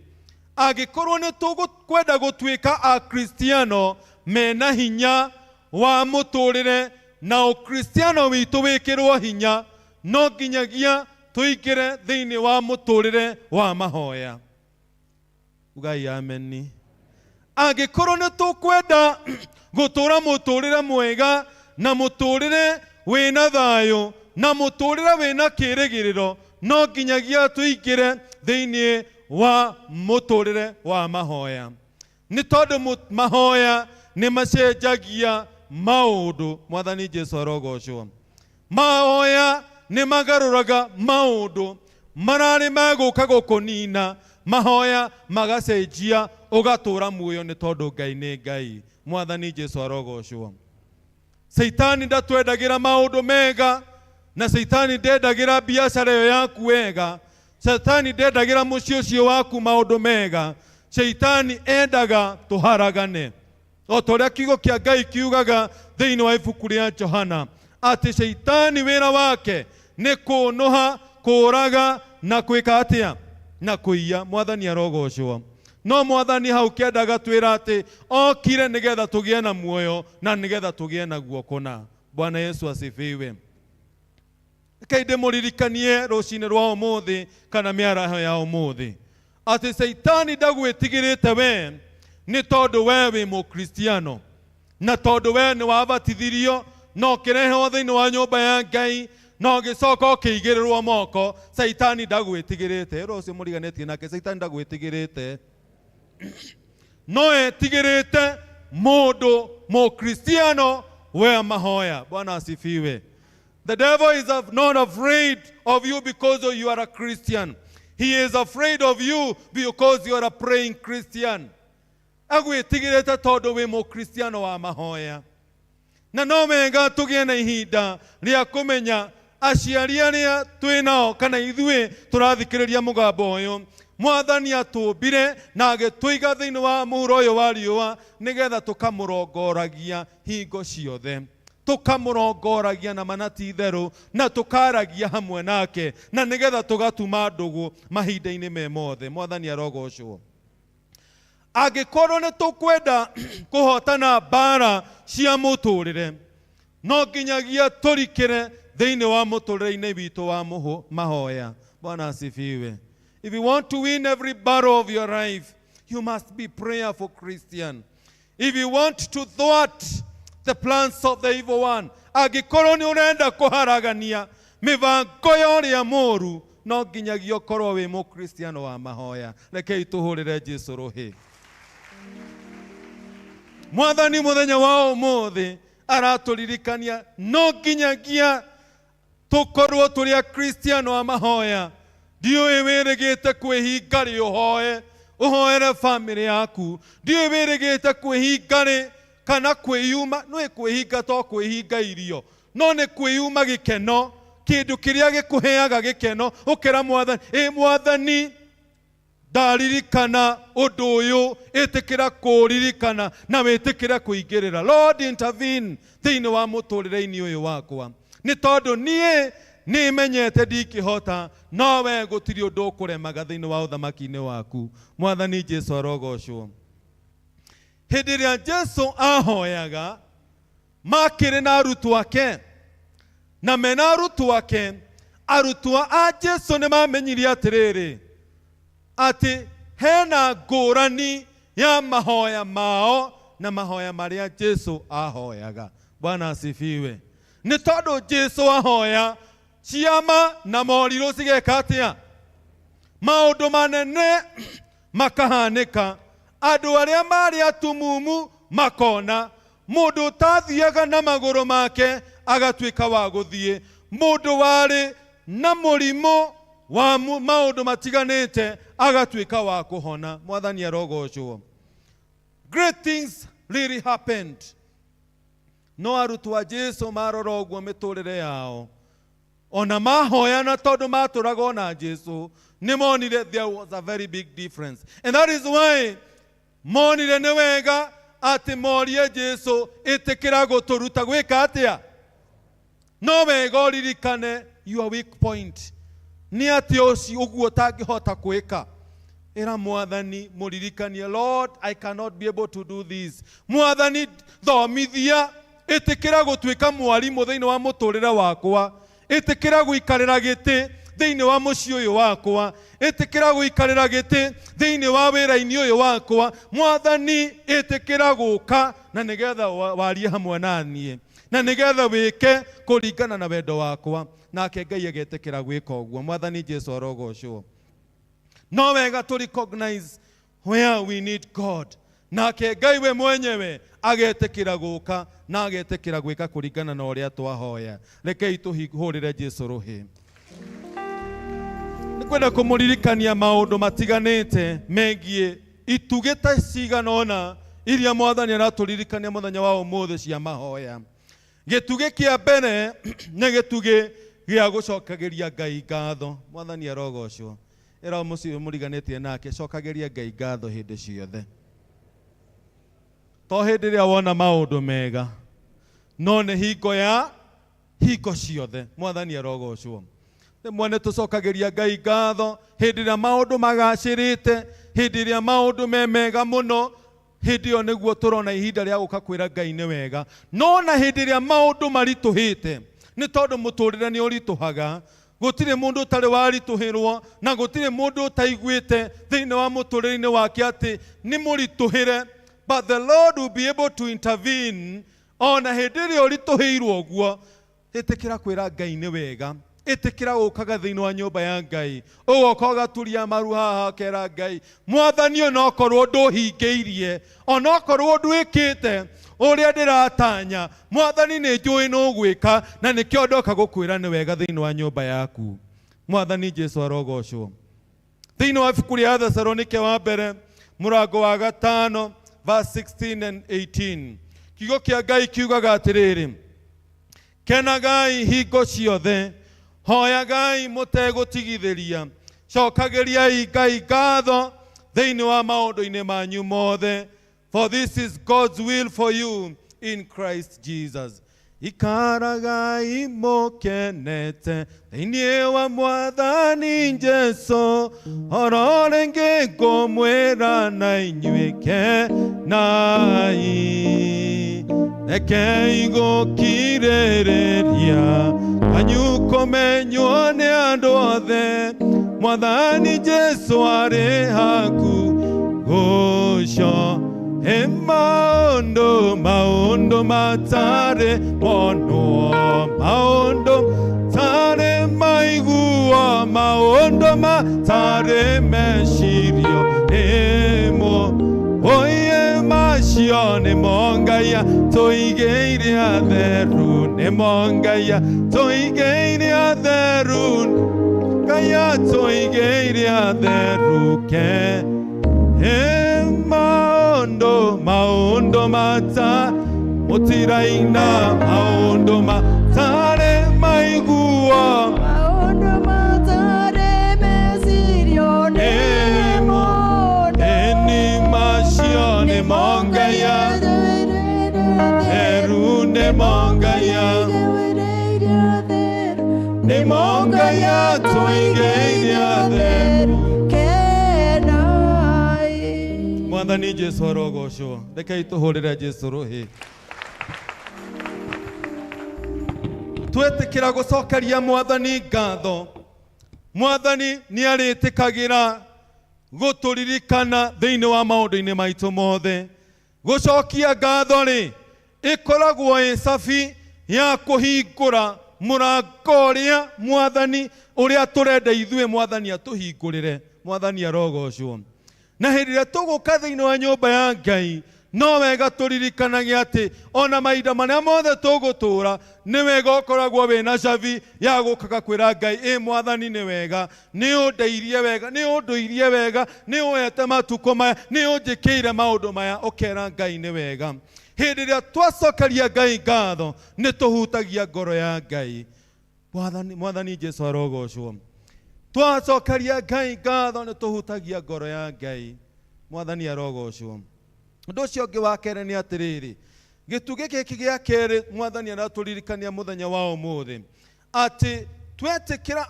Speaker 2: angĩkorwo nĩ tũkwenda gũtuĩka akristiano mena hinya wa mũtũrĩre na ũkristiano witũ wĩkĩrwo hinya, no nginyagia tũingĩre thĩinĩ wa mũtũrĩre wa mahoya. Ugai ameni. Angĩkorwo nĩ tũkwenda gũtũra mũtũrĩre mwega na mũtũrĩre wĩna thayũ na mũtũrĩre wĩna kĩrĩgĩrĩro, no nginyagia tũingĩre thĩinĩ wa mũtũrĩre wa mahoya, nĩ tondũ mahoya nĩ macenjagia maũndũ. Mwathani Jesu arogocwo. Mahoya nĩ magarũraga maũndũ mararĩ megũka gũkũnina, mahoya magacenjia ũgatũra muoyo, nĩ tondũ Ngai nĩ Ngai. Mwathani Jesu arogocwo. Caitani ndatwendagĩra maũndũ mega, na Caitani ndendagĩra biacara ĩyo yaku wega. Caitani ndendagĩra mũciĩ ũcio waku maũndũ mega. Caitani endaga tũharagane, o ta ũrĩa kiugo kĩa Ngai kiugaga thĩinĩ wa ibuku rĩa Johana atĩ Caitani wĩra wake nĩ kũnũha, kũũraga na kwĩka atĩa na kũiya. Mwathani arogocwo. No Mwathani hau kĩendaga twĩra atĩ okire nĩgetha tũgĩe na muoyo na nĩgetha tũgĩe naguo kũna. Bwana Yesu asifiwe. Rekei ndĩmũririkanie rũcinĩ rwa ũmũthĩ kana mĩaraho ya ũmũthĩ atĩ Caitani ndagwĩtigĩrĩte we nĩ tondũ we wĩ mũkristiano, na tondũ we nĩ wabatithirio na ũkĩrehwo thĩinĩ wa nyũmba ya Ngai na ũgĩcoka ũkĩigĩrĩrwo moko. Caitani ndagwĩtigĩrĩte. Ĩra ũcio mũriganĩtie nake, Caitani ndagwĩtigĩrĩte, no etigĩrĩte mũndũ mũkristiano we mahoya. Bwana asifiwe. The devil is not afraid of you because you are a Christian. He is afraid of you because you are a praying Christian. Agwĩtigĩrĩte tondũ wĩ mũkristiano wa mahoya. Na no wega tũgĩe na ihinda rĩa kũmenya aciari arĩa twĩ nao kana ithuĩ tũrathikĩrĩria mũgambo ũyũ. Mwathani atũmbire na agĩtũiga thĩinĩ wa mũhuro ũyũ wa riũa nĩgetha tũkamũrongoragia hingo ciothe, tũkamũrongoragia na mana ti itherũ, na tũkaragia hamwe nake, na nĩgetha tũgatuma ndũgũ mahinda-inĩ me mothe. Mwathani arogocwo. Angĩkorwo nĩ tũkwenda kũhotana mbara cia mũtũrĩre, no nginyagia tũrikĩre thĩinĩ wa mũtũrĩre-inĩ witũ wa mahoya. Bwana asifiwe. If you want to win every battle of your life, you must be prayerful Christian. If you want to thwart the plans of the evil one, angĩkorwo nĩ ũrenda kũharagania mĩbango ya ũrĩa mũũru, no nginyagia ũkorwo wĩ mũkristiano wa mahoya. Rekei tũhũrĩre Jesu rũhĩ. Mwathani mũthenya wa ũmũthĩ aratũririkania no nginyagia tũkorwo tũrĩ akristiano a mahoya. Ndiũĩ wĩrĩgĩte kwĩhinga rĩ ũhoe, ũhoere bamĩrĩ yaku. Ndiũĩ wĩrĩgĩte kwĩhinga rĩ kana kwĩyuma. Nĩ kwĩhinga to kwĩhinga irio, no nĩ kwĩyuma gĩkeno, kĩndũ kĩrĩa gĩkũheaga gĩkeno, ũkĩra Mwathani, ĩ Mwathani, ndaririkana ũndũ ũyũ, ĩtĩkĩra kũũririkana na wĩtĩkĩre kũingĩrĩra. Lord, intervene thĩinĩ wa mũtũrĩre-inĩ ũyũ wakwa, nĩ tondũ niĩ nĩmenyete ndingĩhota, no we gũtirĩ ũndũ ũkũremaga thĩinĩ wa ũthamaki-inĩ waku. Mwathani Jesu arogocwo. Hĩndĩ ĩrĩa Jesu ahoyaga makĩrĩ na arutwo ake, na mena arutwo ake, arutwo a Jesu nĩ mamenyire atĩrĩrĩ, atĩ hena ngũrani ya mahoya mao na mahoya marĩa Jesu ahoyaga. Bwana asifiwe. Nĩ tondũ Jesu ahoya, ciama na morirũ cigeka atĩa? Maũndũ manene makahanĩka, andũ arĩa marĩ atumumu makona, mũndũ ũtathiaga na magũrũ make agatuĩka wa gũthiĩ, mũndũ warĩ na mũrimũ wa maũndũ matiganĩte agatuĩka wa kũhona. Mwathani arogocwo. Great things really happened. No arutwo a Jesu marora ũguo mĩtũrĩre yao. Ona mahoya na tondũ matũraga ona Jesu nĩ monire there was a very big difference, and that is why monire nĩ wega atĩ morie Jesu, ĩtĩkĩra gũtũruta gwĩka atĩa. No wega ũririkane your weak point nĩ atĩ ũcio ũguo ũtangĩhota gwĩka. Ĩra Mwathani, mũririkanie, "Lord, I cannot be able to do this. Mwathani, thomithia, ĩtĩkĩra gũtuĩka mwarimũ thĩinĩ wa mũtũrĩre wakwa, ĩtĩkĩra gũikarĩra gĩtĩ thĩinĩ wa mũciĩ ũyũ wakwa, ĩtĩkĩra gũikarĩra gĩtĩ thĩinĩ wa wĩra-inĩ ũyũ wakwa. Mwathani, ĩtĩkĩra gũka na nĩgetha warie hamwe na niĩ na nĩgetha wĩke kũringana na wendo wakwa." Nake Ngai agetĩkĩra gwĩka ũguo. Mwathani Jesu arogocwo. No wega to recognize where we need God, nake Ngai we mwenyewe agetĩkĩra gũka na agetĩkĩra gwĩka kũringana na ũrĩa twahoya. Rekei tũhũrĩre Jesu rũhĩ. Nĩ kwenda kũmũririkania maũndũ matiganĩte megiĩ itugĩ ta cigana ũna iria Mwathani aratũririkania mũthenya wa ũmũthĩ cia mahoya. Gĩtugĩ kĩa mbere nĩ gĩtugĩ gĩa gũcokagĩria Ngai ngatho. Mwathani arogocwo. Ĩra mũciĩ mũriganĩtie nake, cokagĩria Ngai ngatho hĩndĩ ciothe, to hĩndĩ ĩrĩa wona maũndũ mega, no nĩ hingo ya hingo ciothe. Mwathani arogocwo. Rĩmwe nĩ tũcokagĩria Ngai ngatho hĩndĩ ĩrĩa maũndũ magacĩrĩte, hĩndĩ ĩrĩa maũndũ me mega mũno, hĩndĩ ĩyo nĩguo tũrona ihinda rĩa gũka kwĩra Ngai nĩ wega. No na hĩndĩ ĩrĩa maũndũ maritũhĩte, nĩ tondũ mũtũrĩre nĩ ũritũhaga, gũtirĩ mũndũ ũtarĩ waritũhĩrwo na gũtirĩ mũndũ ũtaiguĩte thĩinĩ wa mũtũrĩre-inĩ wake atĩ nĩ mũritũhĩre, but the Lord will be able to intervene ona hĩndĩ ĩrĩa ũritũhĩirwo ũguo. Ĩtĩkĩra kwĩra Ngai nĩ wega. Ĩtĩkĩra gũkaga thĩinĩ wa nyũmba ya Ngai, ũgoka ũgaturia maru haha, ũkera Ngai, "Mwathani, onokorwo ndũhingĩirie, onokorwo ndwĩkĩte ũrĩa ndĩratanya, Mwathani, nĩ njũĩ nĩ ũgwĩka na nĩkĩo ndoka gũkwĩra nĩ wega thĩinĩ wa nyũmba yaku." Mwathani Jesu arogocwo. Thĩinĩ wa ibuku rĩa Thesalonike wa mbere mũrango wa 5 verse 16 and 18, kiugo kĩa Ngai kiugaga atĩrĩrĩ, "Kenagai hingo ciothe, hoyagai mũtegũtigithĩria, cokagĩriai Ngai ngatho thĩinĩ wa maũndũ-inĩ manyu mothe, for this is God's will for you in Christ Jesus. Ikaragai mũkenete thĩinĩ wa Mwathani Jesu. Oro rĩngĩ ngũmwĩra na inyuĩ, kenai. Rekei gũkirĩrĩria kwanyu kũmenywo nĩ andũ othe. Mwathani Jesu arĩ haku gũco. He maũndũ, maũndũ matarĩ monwo, maũndũ tarĩ maiguo, maũndũ matarĩ mecirio nĩmo oye macio nĩmo Ngai tũigĩire atheru, nĩmo Ngai tũigĩire atheru, Ngai atũigĩire atheru ke. He maũndũ, maũndũ mata mũtiraina, maũndũ matarĩ maiguo,
Speaker 9: maũndũ matarĩ mecirio
Speaker 2: nĩmo ĩni macio nĩmo Ngai theru, nĩmo Ngai, nĩmo Ngai atũigĩire atheru.
Speaker 9: Kenai.
Speaker 2: Mwathani Jesu arogocwo. Rekei tũhũrĩre Jesu rũhĩ. Twetĩkĩra gũcokeria Mwathani ngatho, Mwathani nĩ arĩtĩkagĩra gũtũririkana thĩinĩ wa maũndũ-inĩ maitũ mothe. Gũcokia ngatho rĩ, ĩkoragwo ĩ cabi ya kũhingũra mũrango ũrĩa Mwathani, ũrĩa tũrenda ithuĩ Mwathani atũhingũrĩre. Mwathani arogocwo. Na hĩndĩ ĩrĩa tũgũka thĩinĩ wa nyũmba ya Ngai, no wega tũririkanage atĩ ona mahinda marĩa mothe tũgũtũra, nĩ wega ũkoragwo wĩna cabi ya gũkaga kwĩra Ngai, "Ĩ Mwathani, nĩ wega, nĩ ũndeirie wega, nĩ ũndũirie wega, nĩ ũhete matukũ maya, nĩ ũnjĩkĩire maũndũ maya." Ũkera Ngai nĩ wega. Hĩndĩ ĩrĩa twacokeria Ngai ngatho, nĩ tũhutagia ngoro ya Ngai. Mwathani Mwathani Jesu arogocwo. Twacokeria Ngai ngatho nĩ tũhutagia ngoro ya Ngai. Mwathani arogocwo. Ũndũ ũcio ũngĩ wa kerĩ nĩ atĩrĩrĩ, gĩtugĩ gĩkĩ gĩa kerĩ Mwathani aratũririkania mũthenya wa ũmũthĩ atĩ twetĩkĩra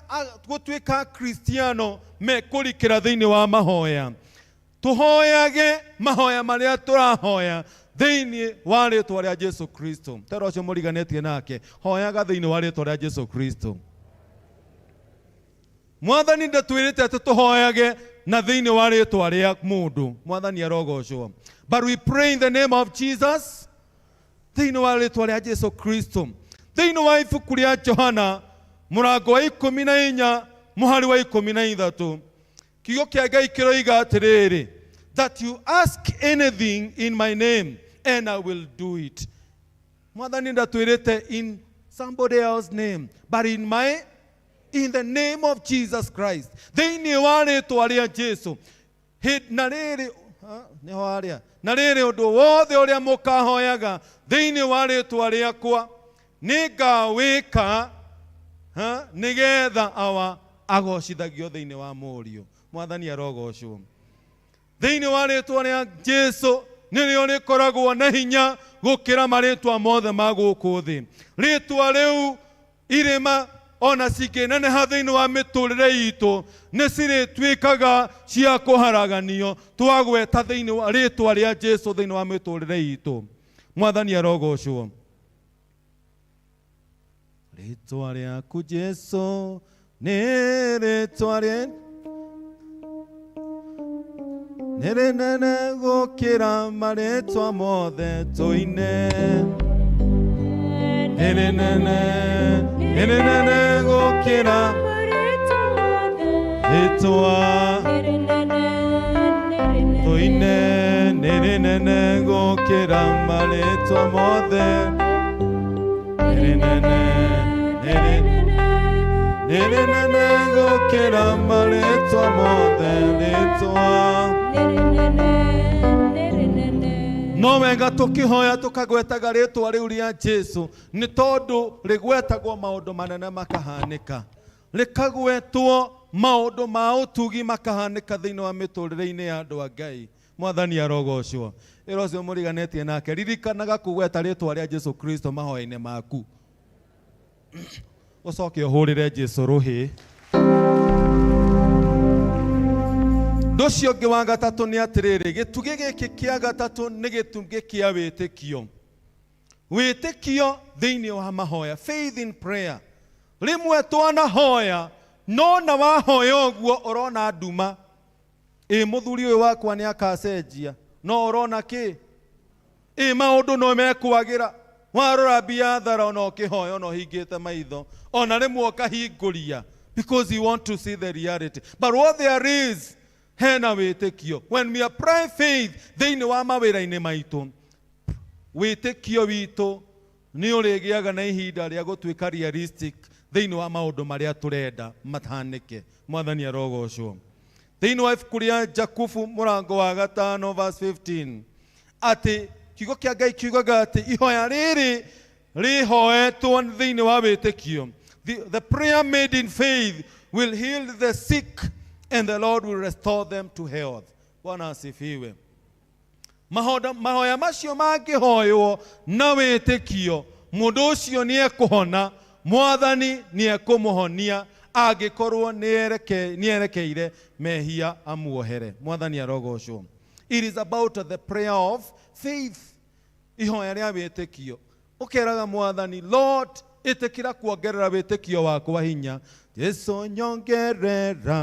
Speaker 2: gũtuĩka Akristiano mekũrikĩra thĩinĩ wa mahoya, tũhoyage mahoya marĩa tũrahoya thĩinĩ wa rĩtwa rĩa Jesu Kristo. Tera ũcio mũriganĩtie nake, hoyaga thĩinĩ wa rĩtwa rĩa Jesu Kristo. Mwathani ndatwĩrĩte atĩ tũhoyage na thĩinĩ wa rĩtwa rĩa mũndũ. Mwathani arogocwo. But we pray in the name of Jesus, thĩinĩ wa rĩtwa rĩa Jesu Kristo. Thĩinĩ wa ibuku rĩa Johana mũrango wa 14 mũhari wa 13, kiugo kĩa Ngai kĩroiga atĩrĩrĩ, that you ask anything in my name and I will do it. Mwathani ndatwĩrĩte in somebody else's name, but in the name of Jesus Christ, thĩinĩ wa rĩtwa rĩa Jesu. Na rĩrĩ nĩho harĩa, na rĩrĩ ũndũ wothe ũrĩa mũkahoyaga thĩinĩ wa rĩtwa rĩakwa nĩngawĩka, nĩgetha awa agocithagio thĩinĩ wa Mũriũ. Mwathani arogocwo. Thĩinĩ wa rĩtwa rĩa Jesu nĩrĩo rĩkoragwo na hinya gũkĩra marĩtwa mothe ma gũkũ thĩ. Rĩtwa rĩu irĩma ona cingĩneneha thĩinĩ wa mĩtũrĩre itũ nĩ cirĩtuĩkaga cia kũharaganio twagweta thĩinĩ wa rĩtwa rĩa Jesu thĩinĩ wa mĩtũrĩre itũ. Mwathani arogocwo. Rĩtwa rĩaku Jesu nĩ rĩtwa rĩ nĩ rĩnene gũkĩra marĩtwa mothe tũine. Nĩ rĩnene, nĩ rĩnene gũkĩra rĩtwa tũine. Nĩ rĩnene gũkĩra marĩtwa mothe. Nĩ rĩnene, nĩ rĩnene gũkĩra marĩtwa mothe rĩtwa. No wega tũkĩhoya tũkagwetaga rĩtwa rĩu rĩa Jesu nĩ tondũ rĩgwetagwo maũndũ manene makahanĩka, rĩkagwetwo maũndũ ma ũtugi makahanĩka thĩinĩ wa mĩtũrĩre-inĩ ya andũ a Ngai. Mwathani arogocwo. Ĩra ũcio mũriganĩtie nake, ririkanaga kũgweta rĩtwa rĩa Jesu Kristo mahoya-inĩ maku, ũcoke ũhũrĩre Jesu rũhĩ. Ũndũ ũcio ũngĩ wa gatatũ nĩ atĩrĩrĩ, gĩtugĩ gĩkĩ kĩa gatatũ nĩ gĩtugĩ kĩa wĩtĩkio. Wĩtĩkio thĩinĩ wa mahoya, faith in prayer. Rĩmwe twanahoya no na wahoya ũguo ũrona nduma, ĩ mũthuri ũyũ wakwa nĩ akacenjia, no ũrona kĩ, ĩ maũndũ no mekwagĩra. Warora biathara ona ũkĩhoya ona ũhingĩte maitho, ona rĩmwe ũkahingũria because you want to see the reality. But what there is, hena wĩtĩkio. When we apply faith thĩinĩ wa mawĩra-inĩ maitũ, wĩtĩkio witũ nĩ ũrĩgĩaga na ihinda rĩa gũtuĩka realistic thĩinĩ wa maũndũ marĩa tũrenda mahanĩke. Mwathani arogocwo. Thĩinĩ wa ibuku rĩa Jakubu mũrango wa 5 verse 15, atĩ kiugo kĩa Ngai kiugaga atĩ ihoya rĩrĩ rĩhoetwo thĩinĩ wa wĩtĩkio. The prayer made in faith will heal the sick and the Lord will restore them to health. Bwana asifiwe. Mahoya macio mangĩhoywo na wĩtĩkio, mũndũ ũcio nĩ ekũhona, Mwathani nĩ ekũmũhonia angĩkorwo nĩ erekeire mehia amuohere. Mwathani arogocwo. It is about the prayer of faith. Ihoya rĩa wĩtĩkio. Ũkeraga Mwathani, Lord, ĩtĩkĩra kuongerera wĩtĩkio wakwa hinya. Jesu nyongerera.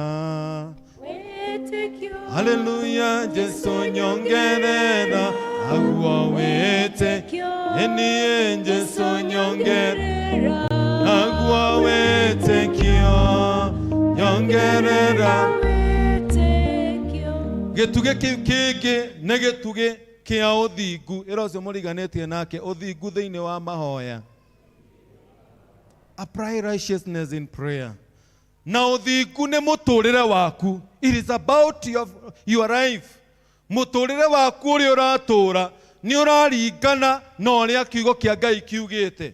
Speaker 2: Hallelujah, Jesu nyongerera. Aguo wĩtĩkio. Ĩniĩ Jesu nyongerera. Aguo wĩtĩkio. Nyongerera. Gĩtugĩ kĩu kĩngĩ nĩ gĩtugĩ kĩa ũthingu. Ĩra ũcio mũriganĩtie nake, ũthingu thĩinĩ wa mahoya. Apply righteousness in prayer. Na ũthingu nĩ mũtũrĩre waku. It is about your life. Mũtũrĩre waku ũrĩa ũratũra nĩ ũraringana na ũrĩa kiugo kĩa Ngai kiugĩte.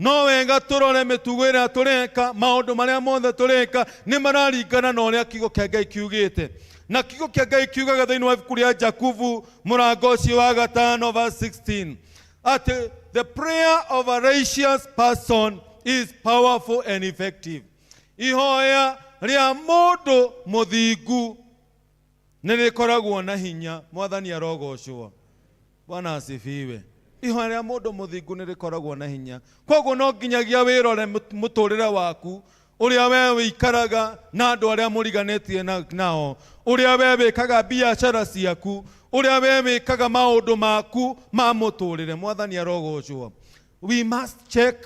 Speaker 2: No wega tũrore mĩtugo ĩrĩa tũreka, maũndũ marĩa mothe tũreka nĩ mararingana na ũrĩa kiugo kĩa Ngai kiugĩte. Na kiugo kĩa Ngai kiugaga thĩinĩ wa ibuku rĩa Jakubu mũrango ũcio wa gatano verse 16 atĩ the prayer of a righteous person is powerful and effective. Ihoya rĩa mũndũ mũthingu nĩ rĩkoragwo na hinya. Mwathani arogocwo. Bwana asifiwe. Ihoya rĩa mũndũ mũthingu nĩ rĩkoragwo na hinya. Koguo no nginyagia wĩrore mũtũrĩre waku, ũrĩa we wĩikaraga na andũ arĩa mũriganĩtie nao, ũrĩa we wĩkaga biacara ciaku, ũrĩa we wĩkaga maũndũ maku ma mũtũrĩre. Mwathani arogocwo. We must check,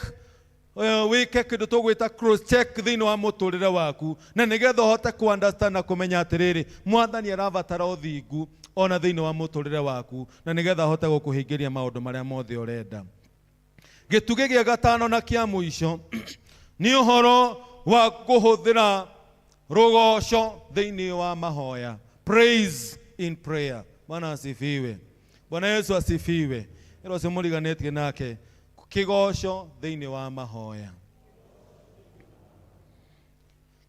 Speaker 2: wĩke kĩndũ tũgwĩta cross check thĩinĩ wa mũtũrĩre waku, na nĩgetha ũhote ku understand na kũmenya atĩrĩrĩ, Mwathani arabatara ũthingu ona thĩinĩ wa mũtũrĩre waku, na nĩgetha ahote gũkũhingĩria maũndũ marĩa mothe ũrenda. Gĩtugĩ gĩa gatano na kĩa mũico nĩ ũhoro wa kũhũthĩra rũgoco thĩinĩ wa mahoya, praise in prayer. Bwana asifiwe. Bwana Yesu asifiwe. Ĩro ũcio mũriganĩtie nake, kĩgoco thĩinĩ wa mahoya.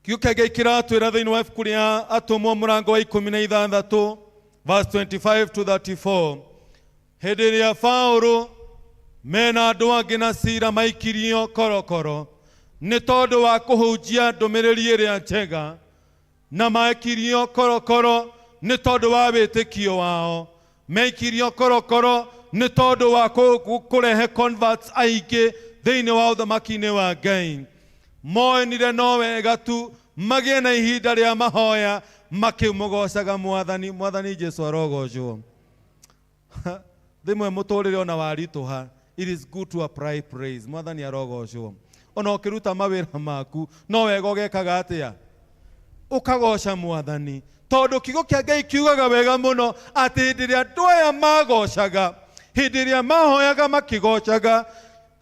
Speaker 2: Kiugo kĩa Ngai kĩratwĩra thĩinĩ wa ibuku rĩa Atũmwo mũrango wa 16 verse 25 to 34, hĩndĩ ĩrĩa Paũlũ mena andũ angĩ na Sila maikirio korokoro nĩ tondũ wa kũhunjia ndũmĩrĩri ĩrĩa njega, na maikirio korokoro nĩ tondũ wa wĩtĩkio wao, maikirio korokoro nĩ tondũ wa kũrehe converts aingĩ thĩinĩ wa ũthamaki-inĩ wa Ngai. Monire no wega tu magĩe na ihinda rĩa mahoya makĩmũgocaga Mwathani. Mwathani Jesu arogocwo. Thimwe mũtũrĩre ona waritũha, it is good to apply praise. Mwathani arogocwo. Ona ũkĩruta mawĩra maku no wega ũgekaga atĩa? Ũkagoca Mwathani, tondũ kiugo kĩa Ngai kiugaga wega mũno atĩ hĩndĩ ĩrĩa andũ aya magocaga, hĩndĩ ĩrĩa mahoyaga makĩgocaga,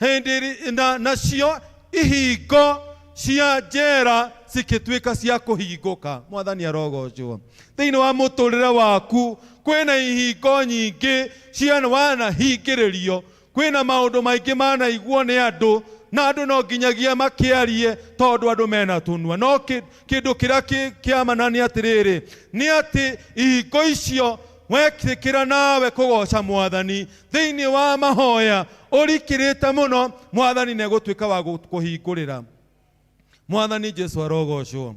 Speaker 2: hĩndĩ na nacio ihingo cia njera cikĩtuĩka cia kũhingũka. Mwathani arogocwo. Thĩinĩ wa mũtũrĩre waku kwĩna ihingo nyingĩ cia wanahingĩrĩrio, kwĩna maũndũ maingĩ manaiguo nĩ andũ, na andũ no nginyagia makĩarie tondũ andũ mena tũnua. No kĩndũ kĩrĩa kĩamana nĩ atĩrĩrĩ, nĩ atĩ ihingo icio wetĩkĩra nawe kũgoca Mwathani thĩinĩ wa mahoya ũrikĩrĩte mũno, Mwathani nĩ egũtuĩka wa kũhingũrĩra. Mwathani Jesu arogocwo.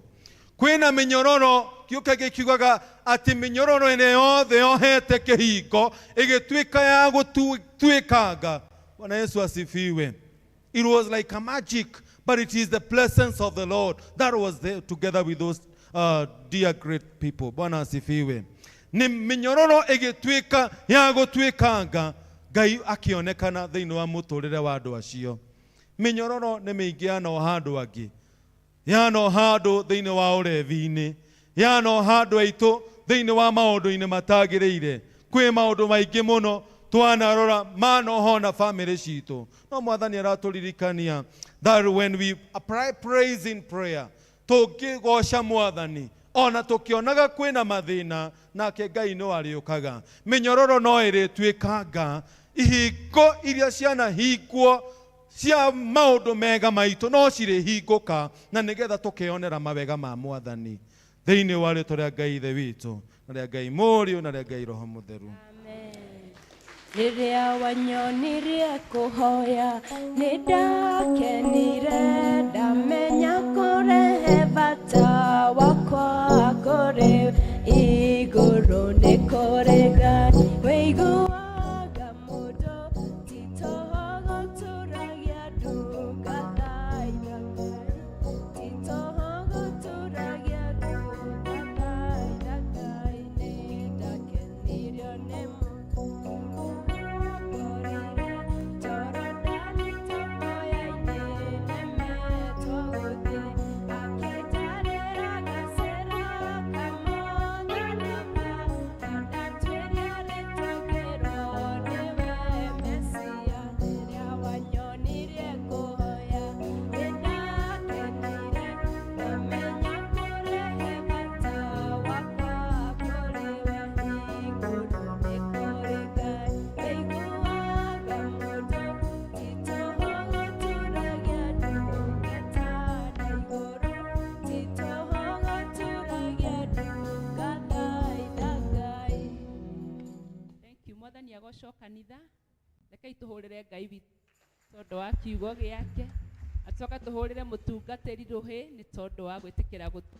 Speaker 2: Kwĩna mĩnyororo, kiugo kĩngĩ kiugaga atĩ mĩnyororo ĩrĩa yothe yohete kĩhingo ĩgĩtuĩka ya gũtuĩkanga. Bwana Yesu asifiwe. It was like a magic, but it is the presence of the Lord that was there together with those dear great people. Bwana asifiwe. Nĩ mĩnyororo ĩgĩtuĩka ya gũtuĩkanga, Ngai akĩonekana thĩinĩ wa mũtũrĩre wa andũ acio. Mĩnyororo nĩ mĩingĩ yanoha andũ angĩ, yanoha andũ thĩinĩ wa ũrevi-inĩ, yanoha andũ aitũ thĩinĩ wa maũndũ-inĩ matagĩrĩire. Kwĩ maũndũ maingĩ mũno twanarora manoha na famĩlĩ citũ. No Mwathani aratũririkania that when we apply praise in prayer, tũngĩgoca Mwathani ona tũkĩonaga kwĩna mathĩna, nake Ngai no arĩũkaga. Mĩnyororo no ĩrĩtuĩkanga, ihingo iria cianahingwo cia maũndũ mega maitũ no cirĩhingũka, na nĩgetha tũkeyonera mawega ma Mwathani thĩinĩ wa rĩtwa rĩa Ngai Ithe witũ na rĩa Ngai Mũriũ na rĩa Ngai Roho Mũtheru.
Speaker 3: Rĩrĩa wanyonirie kũhoya nĩ ndakenire, ndamenya kũrehe bata wakwa kũrĩ igũrũ nĩ kũrĩ Ngai wĩiguaga mũndũ ti tũhũ gũtũragia ndungata ya Ngai, ti tũhũ gũtũragia ndungata ya Ngai. Nĩ ndakenirio nĩ Jorodani tũmoya-inĩ nemetwo gũthiĩ, akĩnjarĩra gacĩra kamũtharaba, na ndatwĩria nĩtwagĩrwo nĩwe Mesia. Rĩrĩa wanyonirie kũhoya nĩndakenire, ndamenya kũrehe bata wakwa kũrĩ we igũrũ nĩ kũrĩ.
Speaker 1: Mwathani agocwo kanitha. Rekei tũhũrĩre Ngai witũ tondũ wa kiugo gĩake. Acoka tũhũrĩre mũtungatĩri rũhĩ nĩ tondũ wa gwĩtĩkĩra gũtũ.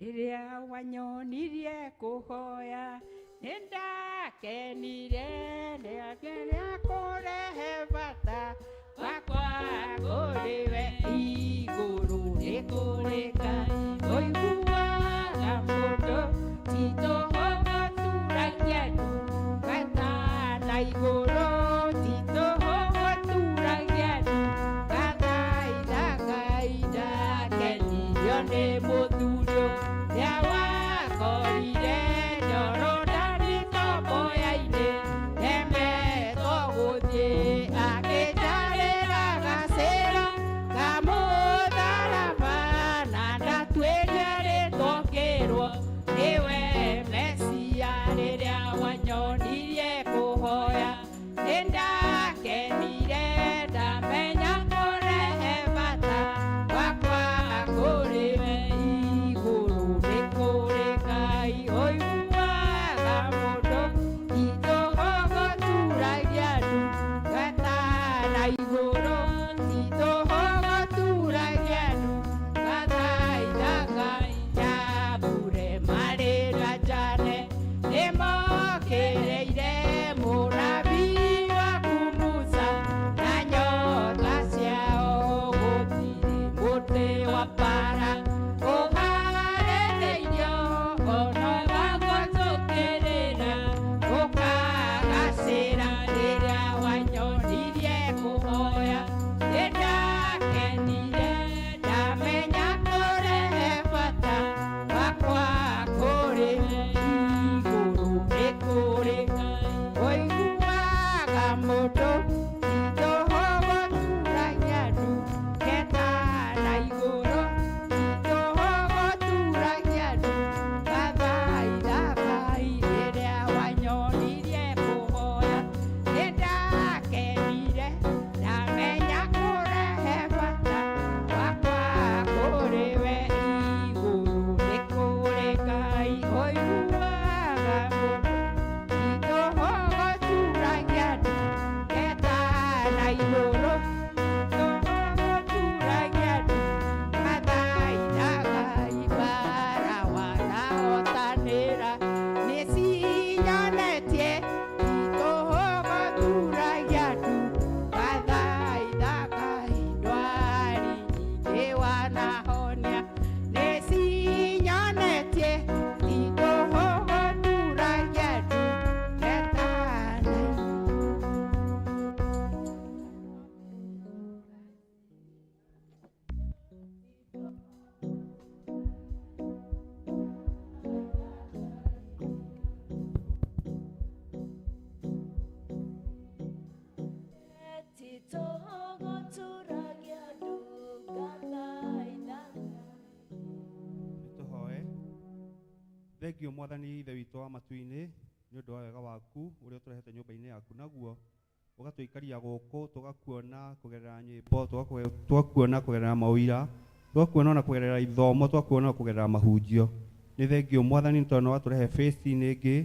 Speaker 10: Rĩrĩa wanyonirie kũhoya nĩndakenire nĩakeria kũrehe bata wakwa kũrĩ we igũrũ nĩ kũrĩ Ngai ũiguaga mũndũ ti tũhũ gũturagia ndu gata na igũrũ ti tũhũ gũturagia ndu gathaitha Ngai ndakenirio nĩ mũthuri ũrĩa wakorire Jorodani tomboya-inĩ nemetwo gũthiĩ akĩnjarĩra gacĩra ka mũtharaba na ndatuĩria rĩtwa ngĩrwo nĩwe Mesia rĩrĩa wanyonirie kũhoya nĩndakenire ndamenya kũrehe bata wakwa kũrĩ we igũrũ nĩ kũrĩ Ngai ũiguaga mũndũ itũhũ gũturagia ndu gata na igũrũ itũhũ gũturagia ndu gathaitha Ngai nyambure marĩ na njane nĩmokĩrĩire mũnabii waku Musa na nyota ciao gũtirĩ mũtĩ wa bara ũharĩrĩirio ona wa gũtũkĩrĩra ũkagacĩra rĩrĩa wanyonirie kũhoya nĩndakenire ndamenya kũrehe bata wakwa kũrĩ igũrũ nĩ kũrĩ ũiguaga mũndũ itũhũ gũturagia ndu keta na igũrũ itũhũ gũturagia ndu gathaitha Ngai rĩrĩa wanyonirie kũhoya nĩndakenire ndamenya kũrehe bata wakwa kũrĩ we igũrũ nĩ kũrĩ Ngai ũiguaga mũndũ itũhũ gũturagia ndu keta na igũrũ itũhũ gũturagia ndu gathaitha Ngai bara wanahotanĩra nĩcinyonetie itũhũ gũturagia ndu gathaitha Ngai ndwari nyingĩ wanahonia nĩcinyonetie itũhũ gũturagia ndu keta na
Speaker 5: Nĩtũhoe. Thengio Mwathani Ithe witũ wa matu-inĩ nĩ ũndũ wa wega waku ũrĩa ũtũrehete nyũmba-inĩ yaku naguo ũgatũikaria gũkũ tũgakuona kũgerera nyĩmbo tũgakuona kũgerera maũira tũgakuona ona kũgerera ithomo tũgakuona kũgerera mahunjio. Nĩ thengio Mwathani nĩ tondũ nĩ watũrehe face-inĩ ĩngĩ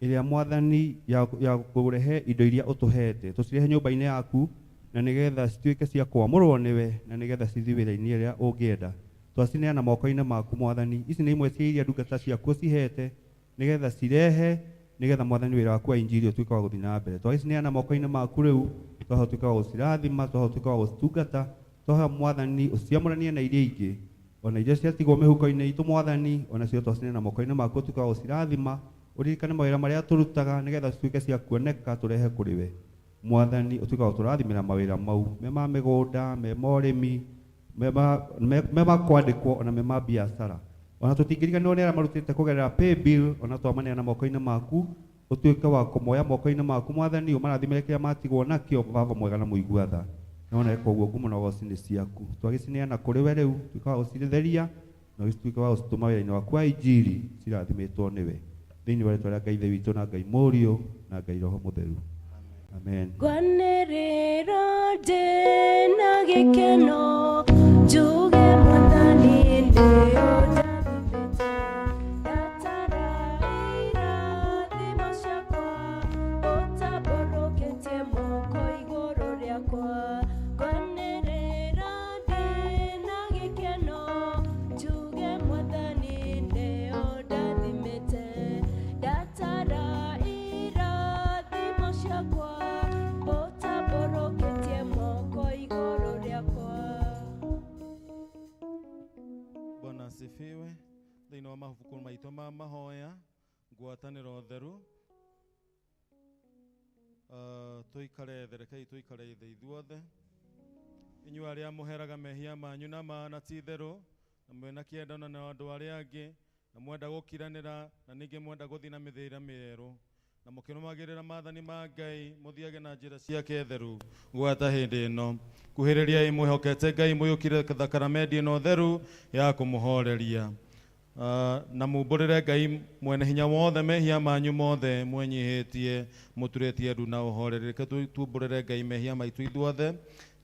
Speaker 5: ĩrĩa Mwathani ya kũrehe indo iria ũtũhete tũcirehe nyũmba-inĩ yaku na nĩgetha cituĩke cia kwamũrwo nĩwe na nĩgetha cithiĩ wĩra-inĩ ũrĩa ũngĩenda. Twacineana moko-inĩ maku Mwathani. Ici nĩ imwe cia iria ndungata ciaku ũcihete nĩgetha cirehe nĩgetha Mwathani wĩra waku wa injiri ũtuĩke wa gũthiĩ na mbere. Twagĩcineana moko-inĩ maku rĩu twahoya ũtuĩke wa gũcirathima, twahoya ũtuĩke wa gũcitungata, twahoya Mwathani ũciamũranie na iria ingĩ ona iria ciatigwo mĩhuko-inĩ itũ Mwathani onacio twacineana moko-inĩ maku ũtuĩke wa gũcirathima ũririkane mawĩra marĩa tũrutaga nĩgetha cituĩke cia kuoneka tũrehe kũrĩ we. Mwathani ũtuĩke wa gũtũrathimĩra mawĩra mau me ma mĩgũnda me ma ũrĩmi me ma kwandĩkwo ona me ma biacara. Ona tũtingĩriganĩrwo nĩ arĩa marutĩte kũgerera paybill ona twamaneana moko-inĩ maku ũtuĩke wa kũmoya moko-inĩ maku Mwathani ũmarathimĩre kĩrĩa matigwo nakĩo Baba mwega na mũigua tha. Na ona ĩka ũguo ngumo na ũgoci nĩ ciaku. Twagĩcineana kũrĩ we rĩu tuĩka wa gũcitheria na ũgĩtuĩke wa gũcitũma wĩra-inĩ waku wa injiri cirathimĩtwo nĩwe. Thĩinĩ wa rĩtwa rĩa Ngai Ithe witũ na Ngai Mũriũ na Ngai Roho Mũtheru.
Speaker 4: Amen.
Speaker 3: Ngwanĩrĩra ndĩ na gĩkeno njuge Mwathani nĩ ũndathimĩte ndatara irathimo ciakwa ũtambũrũkĩtie moko igũrũ rĩakwa ngwanĩrĩra ndĩ na gĩkeno njuge Mwathani nĩ ũndathimĩte ndatara irathimo ciakwa ũtambũrũkĩtie moko igũrũ rĩakwa.
Speaker 2: Bwana asifiwe. Thĩinĩ wa mabuku maitũ ma mahoya ngwatanĩro theru, tũikare thĩ, rekei tũikare thĩ ithuothe. Inyuĩ arĩa mũheraga mehia manyu na ma na ti itherũ, na mwĩna kĩendano na andũ arĩa angĩ, na mwenda gũkiranĩra, na ningĩ mwenda gũthiĩ na mĩthiĩre mĩerũ, na mũkĩrũmagĩrĩra maathani ma Ngai, mũthiage na njĩra ciake theru gwata hĩndĩ ĩno. Kuhĩrĩriai mwĩhokete Ngai, mũiyũkire thakaramendi ĩno theru ya kũmũhoreria. Na mumbũrĩre Ngai mwene hinya wothe mehia manyu mothe mwenyihĩtie, mũturĩtie ndu na ũhoreri. Reke tumbũrĩre Ngai mehia maitũ ithuothe.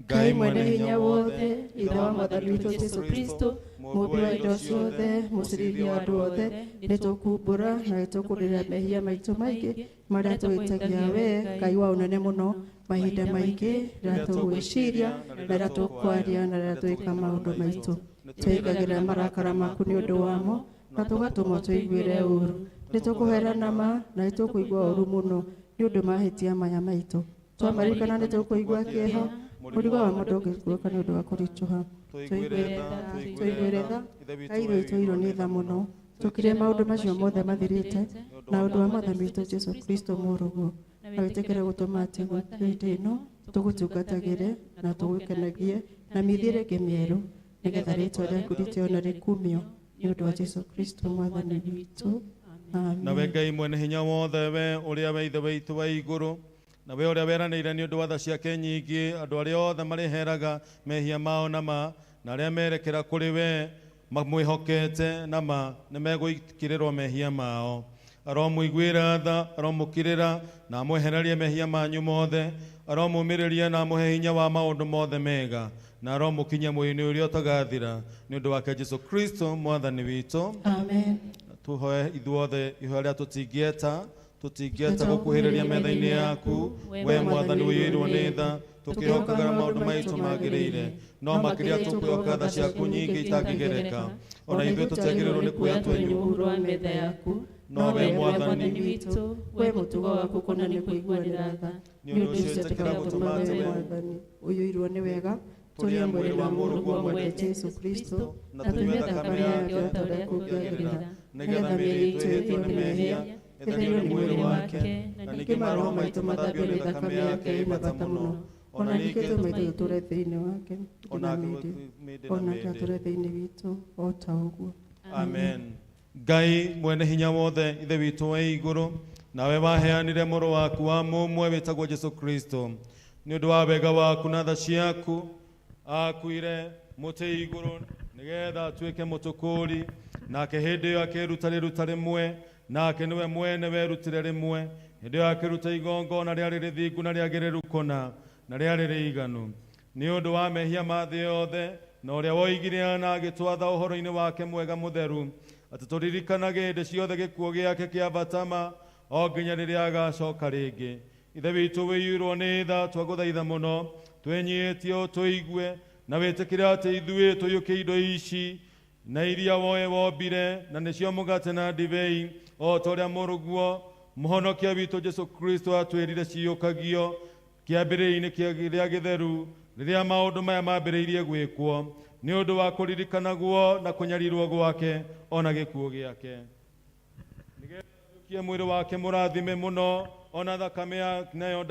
Speaker 11: Ngai mwene hinya wothe, Ithe wa Mwathani witũ Jesũ Kristo, mũũmbi wa indo ciothe, mũcirithia wa andũ othe, nĩ tũkumbũra na nĩ tũkũrĩra mehia maitũ maingĩ marĩa tũhĩtagia we, Ngai wa ũnene mũno, mahinda maingĩ rĩrĩa tũgwĩciria, na rĩrĩa tũkwaria, na rĩrĩa twĩka maũndũ maitũ. Tũingagĩrĩra marakara maku nĩ ũndũ wamo, na tũgatũma tũiguĩre ũũru. Nĩ tũkũherana ma, na nĩ tũkũigua ũũru mũno nĩ ũndũ mahĩtia maya maitũ. Twamaririkana nĩ tũkũigua kĩeha, mũrigo wa mũndũ ũngĩkuĩka nĩ ũndũ wa kũritũha. Tũiguĩre tha, Ngai witũ nĩ tha mũno. Tũkire maũndũ macio mothe mathirĩte na ũndũ wa Mwathani witũ Jesũ Kristo mũrũguo, na wĩtĩkĩre gũtũma atĩ hĩndĩ ĩno tũgũtungatagĩre na tũgũkenagie na mĩthiĩre ĩngĩ mĩerũ, nĩgetha rĩĩtwa rĩaku rĩtĩo na rĩkumio nĩ ũndũ wa Jesũ Kristo Mwathani witũ. Amen.
Speaker 2: Nawe Ngai mwene hinya wothe, we ũrĩa we Ithe witũ wa igũrũ, na we ũrĩa weranĩire nĩ ũndũ wa tha ciake nyingĩ andũ arĩa othe marĩheraga mehia mao na ma, na arĩa merekera kũrĩ we mamwĩhokete na ma, nĩ megũikĩrĩrwo mehia mao. Aromũiguĩra tha, aromũkirĩra na amwehererie mehia manyu mothe, aromũmĩrĩria na amũhe hinya wa maũndũ mothe mega, na aromũkinyia muoyo-inĩ ũrĩa ũtagathira nĩ ũndũ wake Jesũ Kristo Mwathani witũ.
Speaker 11: Amen.
Speaker 2: Tuhoe ithuothe ihoya rĩa tũtingĩeta gũkuhĩrĩria metha-inĩ yaku, we Mwathani ũiyũirwo nĩ tha, tũkĩhokaga maũndũ maitũ magĩrĩire, no makĩria tũkwĩhoka tha ciaku nyingĩ itangĩgereka. Ona ithuĩ tũtiagĩrĩirwo nĩ kuoya twenyũ
Speaker 11: mũhuro wa metha yaku,
Speaker 2: no we Mwathani
Speaker 11: witũ, we mũtugo waku kũna nĩ kũiguanĩra tha.
Speaker 2: Nĩ ũndũ ũcio ĩtĩkĩra gũtũma atĩ we
Speaker 11: Mwathani ũiyũirwo nĩ wega, tũrĩe mwĩrĩ wa mũrũguo mwende Jesũ Kristo,
Speaker 2: na
Speaker 11: na
Speaker 2: tũnyue
Speaker 11: tũnyue
Speaker 2: thakame
Speaker 11: thakame
Speaker 2: yake
Speaker 11: yake
Speaker 2: o
Speaker 11: o ta ũrĩa kũngĩagĩrĩra,
Speaker 2: nĩgetha mĩĩrĩ itũ ĩhĩtwo nĩ mehia ĩtherio nĩ mwĩrĩ wake, na ningĩ maroho maitũ mathambio nĩ thakame yake ĩ bata mũno.
Speaker 11: Ona ningĩ tũme tũtũũre thĩinĩ wake
Speaker 2: Ona
Speaker 11: nginya mĩndĩ,
Speaker 2: mĩndĩ na
Speaker 11: onake
Speaker 2: mĩndĩ.
Speaker 11: atũũre thĩinĩ witũ o ta ũguo.
Speaker 2: Amen. Ngai mwene hinya wothe, Ithe witũ wa igũrũ, nawe waheanire mũrũ waku wa mũmwe wĩtagwo Jesũ Kristo nĩ ũndũ wa wega waku na tha ciaku, akuire mũtĩ igũrũ nĩgetha atuĩke mũtũkũri, nake hĩndĩ ĩyo akĩruta rĩruta rĩmwe, nake nĩwe mwene werutire rĩmwe, hĩndĩ ĩyo akĩruta igongona rĩarĩ rĩthingu na rĩagĩrĩru kũna, na rĩarĩ rĩiganu nĩ ũndũ wa mehia ma thĩ yothe, na ũrĩa woigire na agĩtwatha ũhoro-inĩ wake mwega mũtheru atĩ tũririkanage hĩndĩ ciothe gĩkuũ gĩake kĩa batama o nginya rĩrĩa agacoka rĩngĩ. Ithe witũ wĩiyũirwo nĩ tha, twagũthaitha mũno twĩnyihĩtie ũtũigue na wĩtĩkĩre atĩ ithuĩ tũiyũkie indo ici na iria woe wombire, na nĩcio mũgate na ndibei, o ta ũrĩa mũrũguo mũhonokia witũ Jesũ Kristo atwĩrire ciyũkagio kĩambĩrĩria-inĩ kĩrĩa gĩtheru rĩrĩa maũndũ maya mambĩrĩirie gwĩkwo nĩ ũndũ wa kũririkanagwo na kũnyarirwo gwake ona gĩkuũ gĩake, nĩgetha kie mwĩrĩ wake mũrathime mũno ona thakame nayo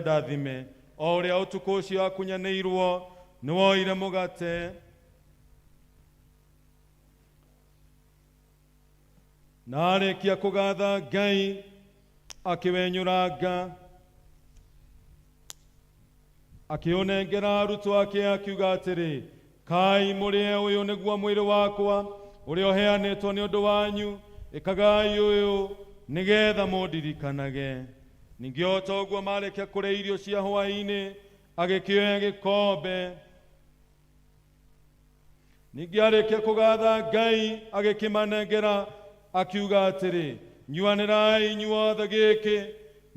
Speaker 2: ndathime o ũrĩa ũtukũ ũcio akunyanĩirwo nĩwoire mũgate na arĩkia kũgatha Ngai akĩwenyũranga akĩũnengera arutwo ake akiuga atĩrĩ, kai mũrĩe ũyũ nĩguo mwĩrĩ wakwa ũrĩa ũheanĩtwo nĩ ũndũ wanyu, ĩkagai ũyũ nĩgetha mũndirikanage. Ningĩ o ta ũguo marĩkia kũrĩa irio cia hwaĩ-inĩ, agĩkĩoya gĩkombe. Ningĩ arĩkia kũgatha Ngai, agĩkĩmanengera, akiuga atĩrĩ, nyuanĩrai inyuothe gĩkĩ,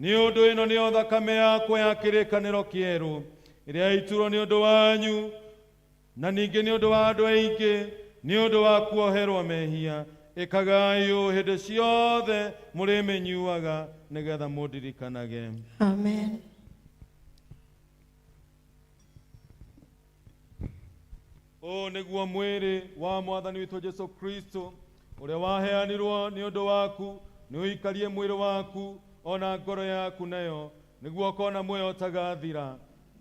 Speaker 2: nĩ ũndũ ĩno nĩyo thakame yakwa ya kĩrĩkanĩro kĩerũ, ĩrĩa yaitirwo nĩ ũndũ wanyu, na ningĩ nĩ ũndũ wa andũ aingĩ, nĩ ũndũ wa kuoherwo mehia. Ĩkagai ũũ hĩndĩ ciothe mũrĩmĩnyuaga, nĩgetha mũndirikanage.
Speaker 11: Amen.
Speaker 2: Ũũ nĩguo mwĩrĩ wa Mwathani witũ Jesu Kristo, ũrĩa waheanirwo nĩ ũndũ waku, nĩ ũikarie mwĩrĩ waku ona ngoro yaku nayo, nĩguo ũkona muoyo ũtagathira.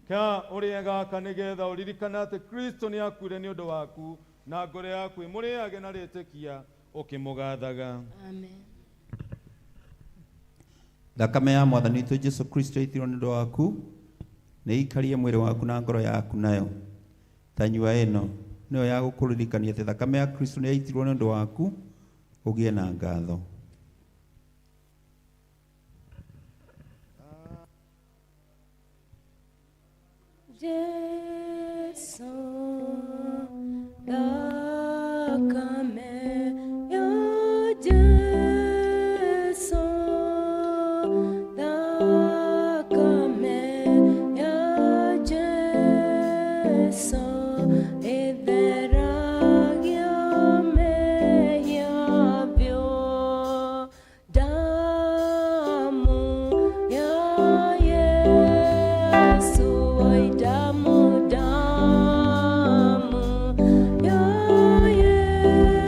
Speaker 2: Ka ũrĩe gaka nĩgetha ũririkane atĩ Kristo nĩ akuire nĩ ũndũ waku, na ngoro yaku ĩmũrĩage na rĩtĩkia ũkĩmũgathaga.
Speaker 3: Amen.
Speaker 4: Thakame ya Mwathani witũ Jesu Kristo ĩitirwo nĩ ũndũ waku, nĩ ĩikarie mwĩrĩ waku na ngoro yaku nayo. Tanyua ĩno nĩyo ya gũkũririkania atĩ thakame ya Kristo nĩ yaitirwo nĩ ũndũ waku, ũgĩe na ngatho.
Speaker 3: Jesu, thakame ya Jesu, thakame ya Jesu, ĩtheragia mehia biũ. Damu ya Yesu, oi damu, damu ya Yesu.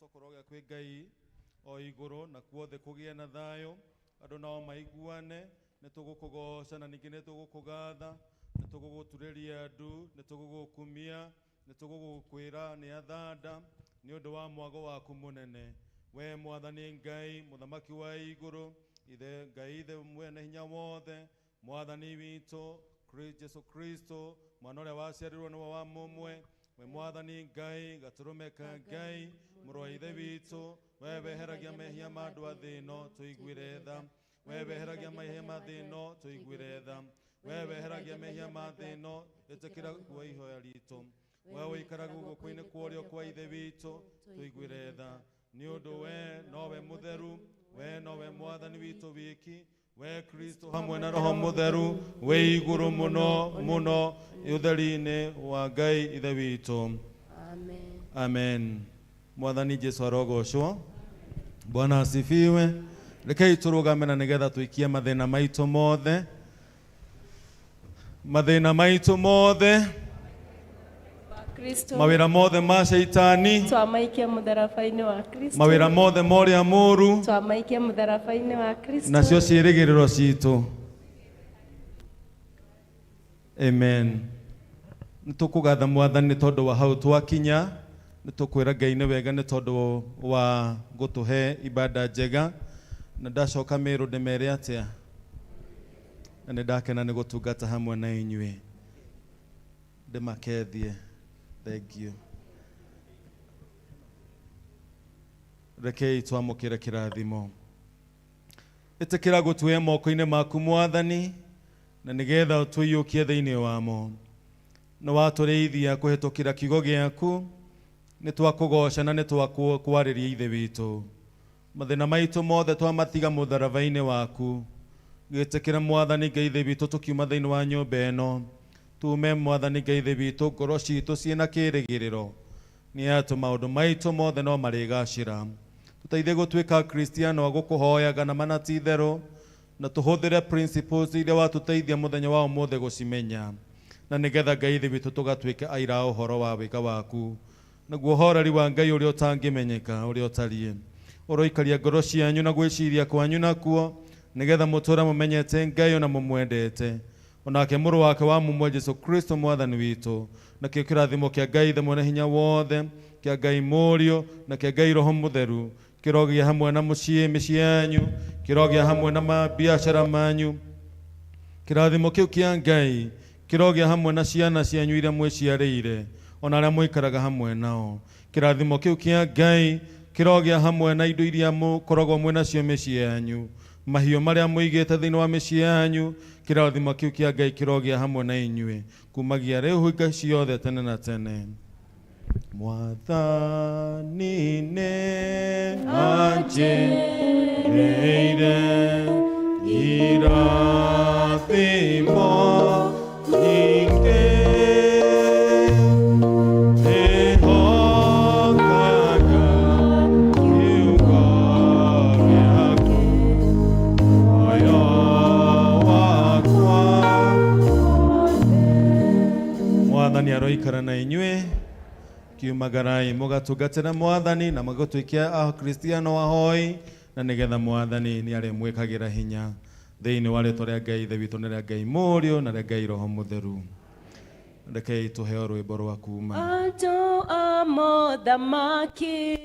Speaker 2: Ũgoco kũrogĩa kwĩ Ngai o igũrũ na kuothe kũgĩe na thayũ, andũ nao maiguane. Nĩ tũgũkũgoca na ningĩ nĩ tũgũkũgatha, nĩ tũgũgũturĩria ndu, nĩ tũgũgũkumia, nĩ tũgũgũkwĩra nĩ athanda nĩ ũndũ wa mwago waku mũnene. We Mwathani Ngai, mũthamaki wa igũrũ, ithe Ngai ithe mwene hinya wothe, Mwathani witũ Jesu Kristo, mwana ũrĩa waciarirwo nĩwe wa mũmwe, we Mwathani Ngai, gatũrũme ka Ngai, mũrũ wa ithe witũ, we weheragia mehia ma andũ a thĩ ĩno, tũiguĩre tha. We weheragia mehia ma thĩ ĩno, tũiguĩre tha. We weheragia mehia ma thĩ ĩno, ĩtĩkĩra kuoya ihoya ritũ. We ũikaraga guoko-inĩ kwa ũrĩo kwa ithe witũ, tũiguĩre tha. Nĩ ũndũ we nowe mũtheru, we nowe Mwathani witũ wiki, we Kristo hamwe na Roho Mũtheru, wĩ igũrũ mũno mũno ũtheri-inĩ wa Ngai ithe witũ.
Speaker 3: Amen.
Speaker 2: Amen. Mwathani Jesu arogocwo. Bwana asifiwe. Rekei tũrũgame na nĩgetha tũikie mathĩna maitũ mothe, mathĩna maitũ mothe,
Speaker 3: Kristo
Speaker 2: mawĩra mothe ma caitani,
Speaker 3: twamaikia mũtharaba-inĩ wa Kristo,
Speaker 2: mawĩra mothe ma ũrĩa mũũru,
Speaker 3: twamaikia mũtharaba-inĩ wa Kristo,
Speaker 2: nacio ciĩrĩgĩrĩro citũ. Amen. Nĩ tũkũgatha Mwathani nĩ tondũ wa hau twakinya, nĩ tũkwĩra Ngai nĩ wega nĩ tondũ wa gũtũhe ibada njega, na ndacoka Meru ndĩmere atĩa, na nĩ ndakena nĩ gũtungata hamwe na inyuĩ, ndĩmakethie. Thank you. Rekei twamũkĩre kĩrathimo. Ĩtĩkĩra gũtuoya moko-inĩ maku Mwathani, na nĩgetha ũtũiyũkie thĩinĩ wamo. Nĩ watũrĩithia kũhĩtũkĩra kiugo gĩaku, nĩ twakũgoca na nĩ twakwarĩria ithe witũ. Mathĩna maitũ mothe twamatiga mũtharaba-inĩ waku. Gĩtĩkĩra Mwathani Ngai ithe witũ tũkiuma thĩinĩ wa nyũmba ĩno, tume Mwathani Ngai ithe witũ ngoro citũ ciĩna kĩrĩgĩrĩro nĩ atĩ maũndũ maitũ mothe no marĩgacĩra. Tũteithie gũtuĩka Akristiano a gũkũhoyaga na mana ti itherũ, na tũhũthĩre principles iria watũteithia mũthenya wa ũmũthĩ gũcimenya, na nĩgetha Ngai ithe witũ tũgatuĩke aira a ũhoro wa wĩka waku, naguo ũhoreri wa Ngai ũrĩa ũtangĩmenyeka ũrĩa ũtariĩ ũroikaria ngoro cianyu na gwĩciria kwanyu nakuo, nĩgetha mũtũre mũmenyete Ngai ona mũmwendete, onake mũrũ wake wa mũmwe Jesu Kristo Mwathani witũ. Nakĩo kĩrathimo kĩa Ngai Ithe mwene hinya wothe, kĩa Ngai Mũriũ, na kĩa Ngai Roho Mũtheru kĩrogĩa hamwe na mũciĩ mĩciĩ yanyu, kĩrogĩa hamwe na mabiacara manyu. Kĩrathimo kĩu kĩa Ngai kĩrogĩa hamwe na ciana cianyu iria mwĩciarĩire, ona arĩa mũikaraga hamwe nao. Kĩrathimo kĩu kĩa Ngai kĩrogĩa hamwe na indo iria mũkoragwo mwĩ nacio mĩciĩ yanyu, mahiũ marĩa mũigĩte thĩinĩ wa mĩciĩ yanyu. Kĩrathimo kĩu kĩa Ngai kĩrogĩa hamwe na inyuĩ kumagia rĩu hinga ciothe tene na tene. Mwathani nĩ anjĩrĩire irathimo nyingĩ, ndĩhokaga kiugo gĩaku, muoyo wakwa. Mwathani aroikara na inyuĩ. Kiumagarai mũgatungatĩra Mwathani na mũgatuĩke Akristiano ahoi, na nĩgetha Mwathani nĩ arĩmwĩkagĩra hinya thĩinĩ wa rĩtwa rĩa Ngai Ithe witũ na rĩa Ngai Mũriũ na rĩa Ngai Roho Mũtheru. Rekei tũheo rwĩmbo rwa kuma.
Speaker 3: Andũ a mothamaki.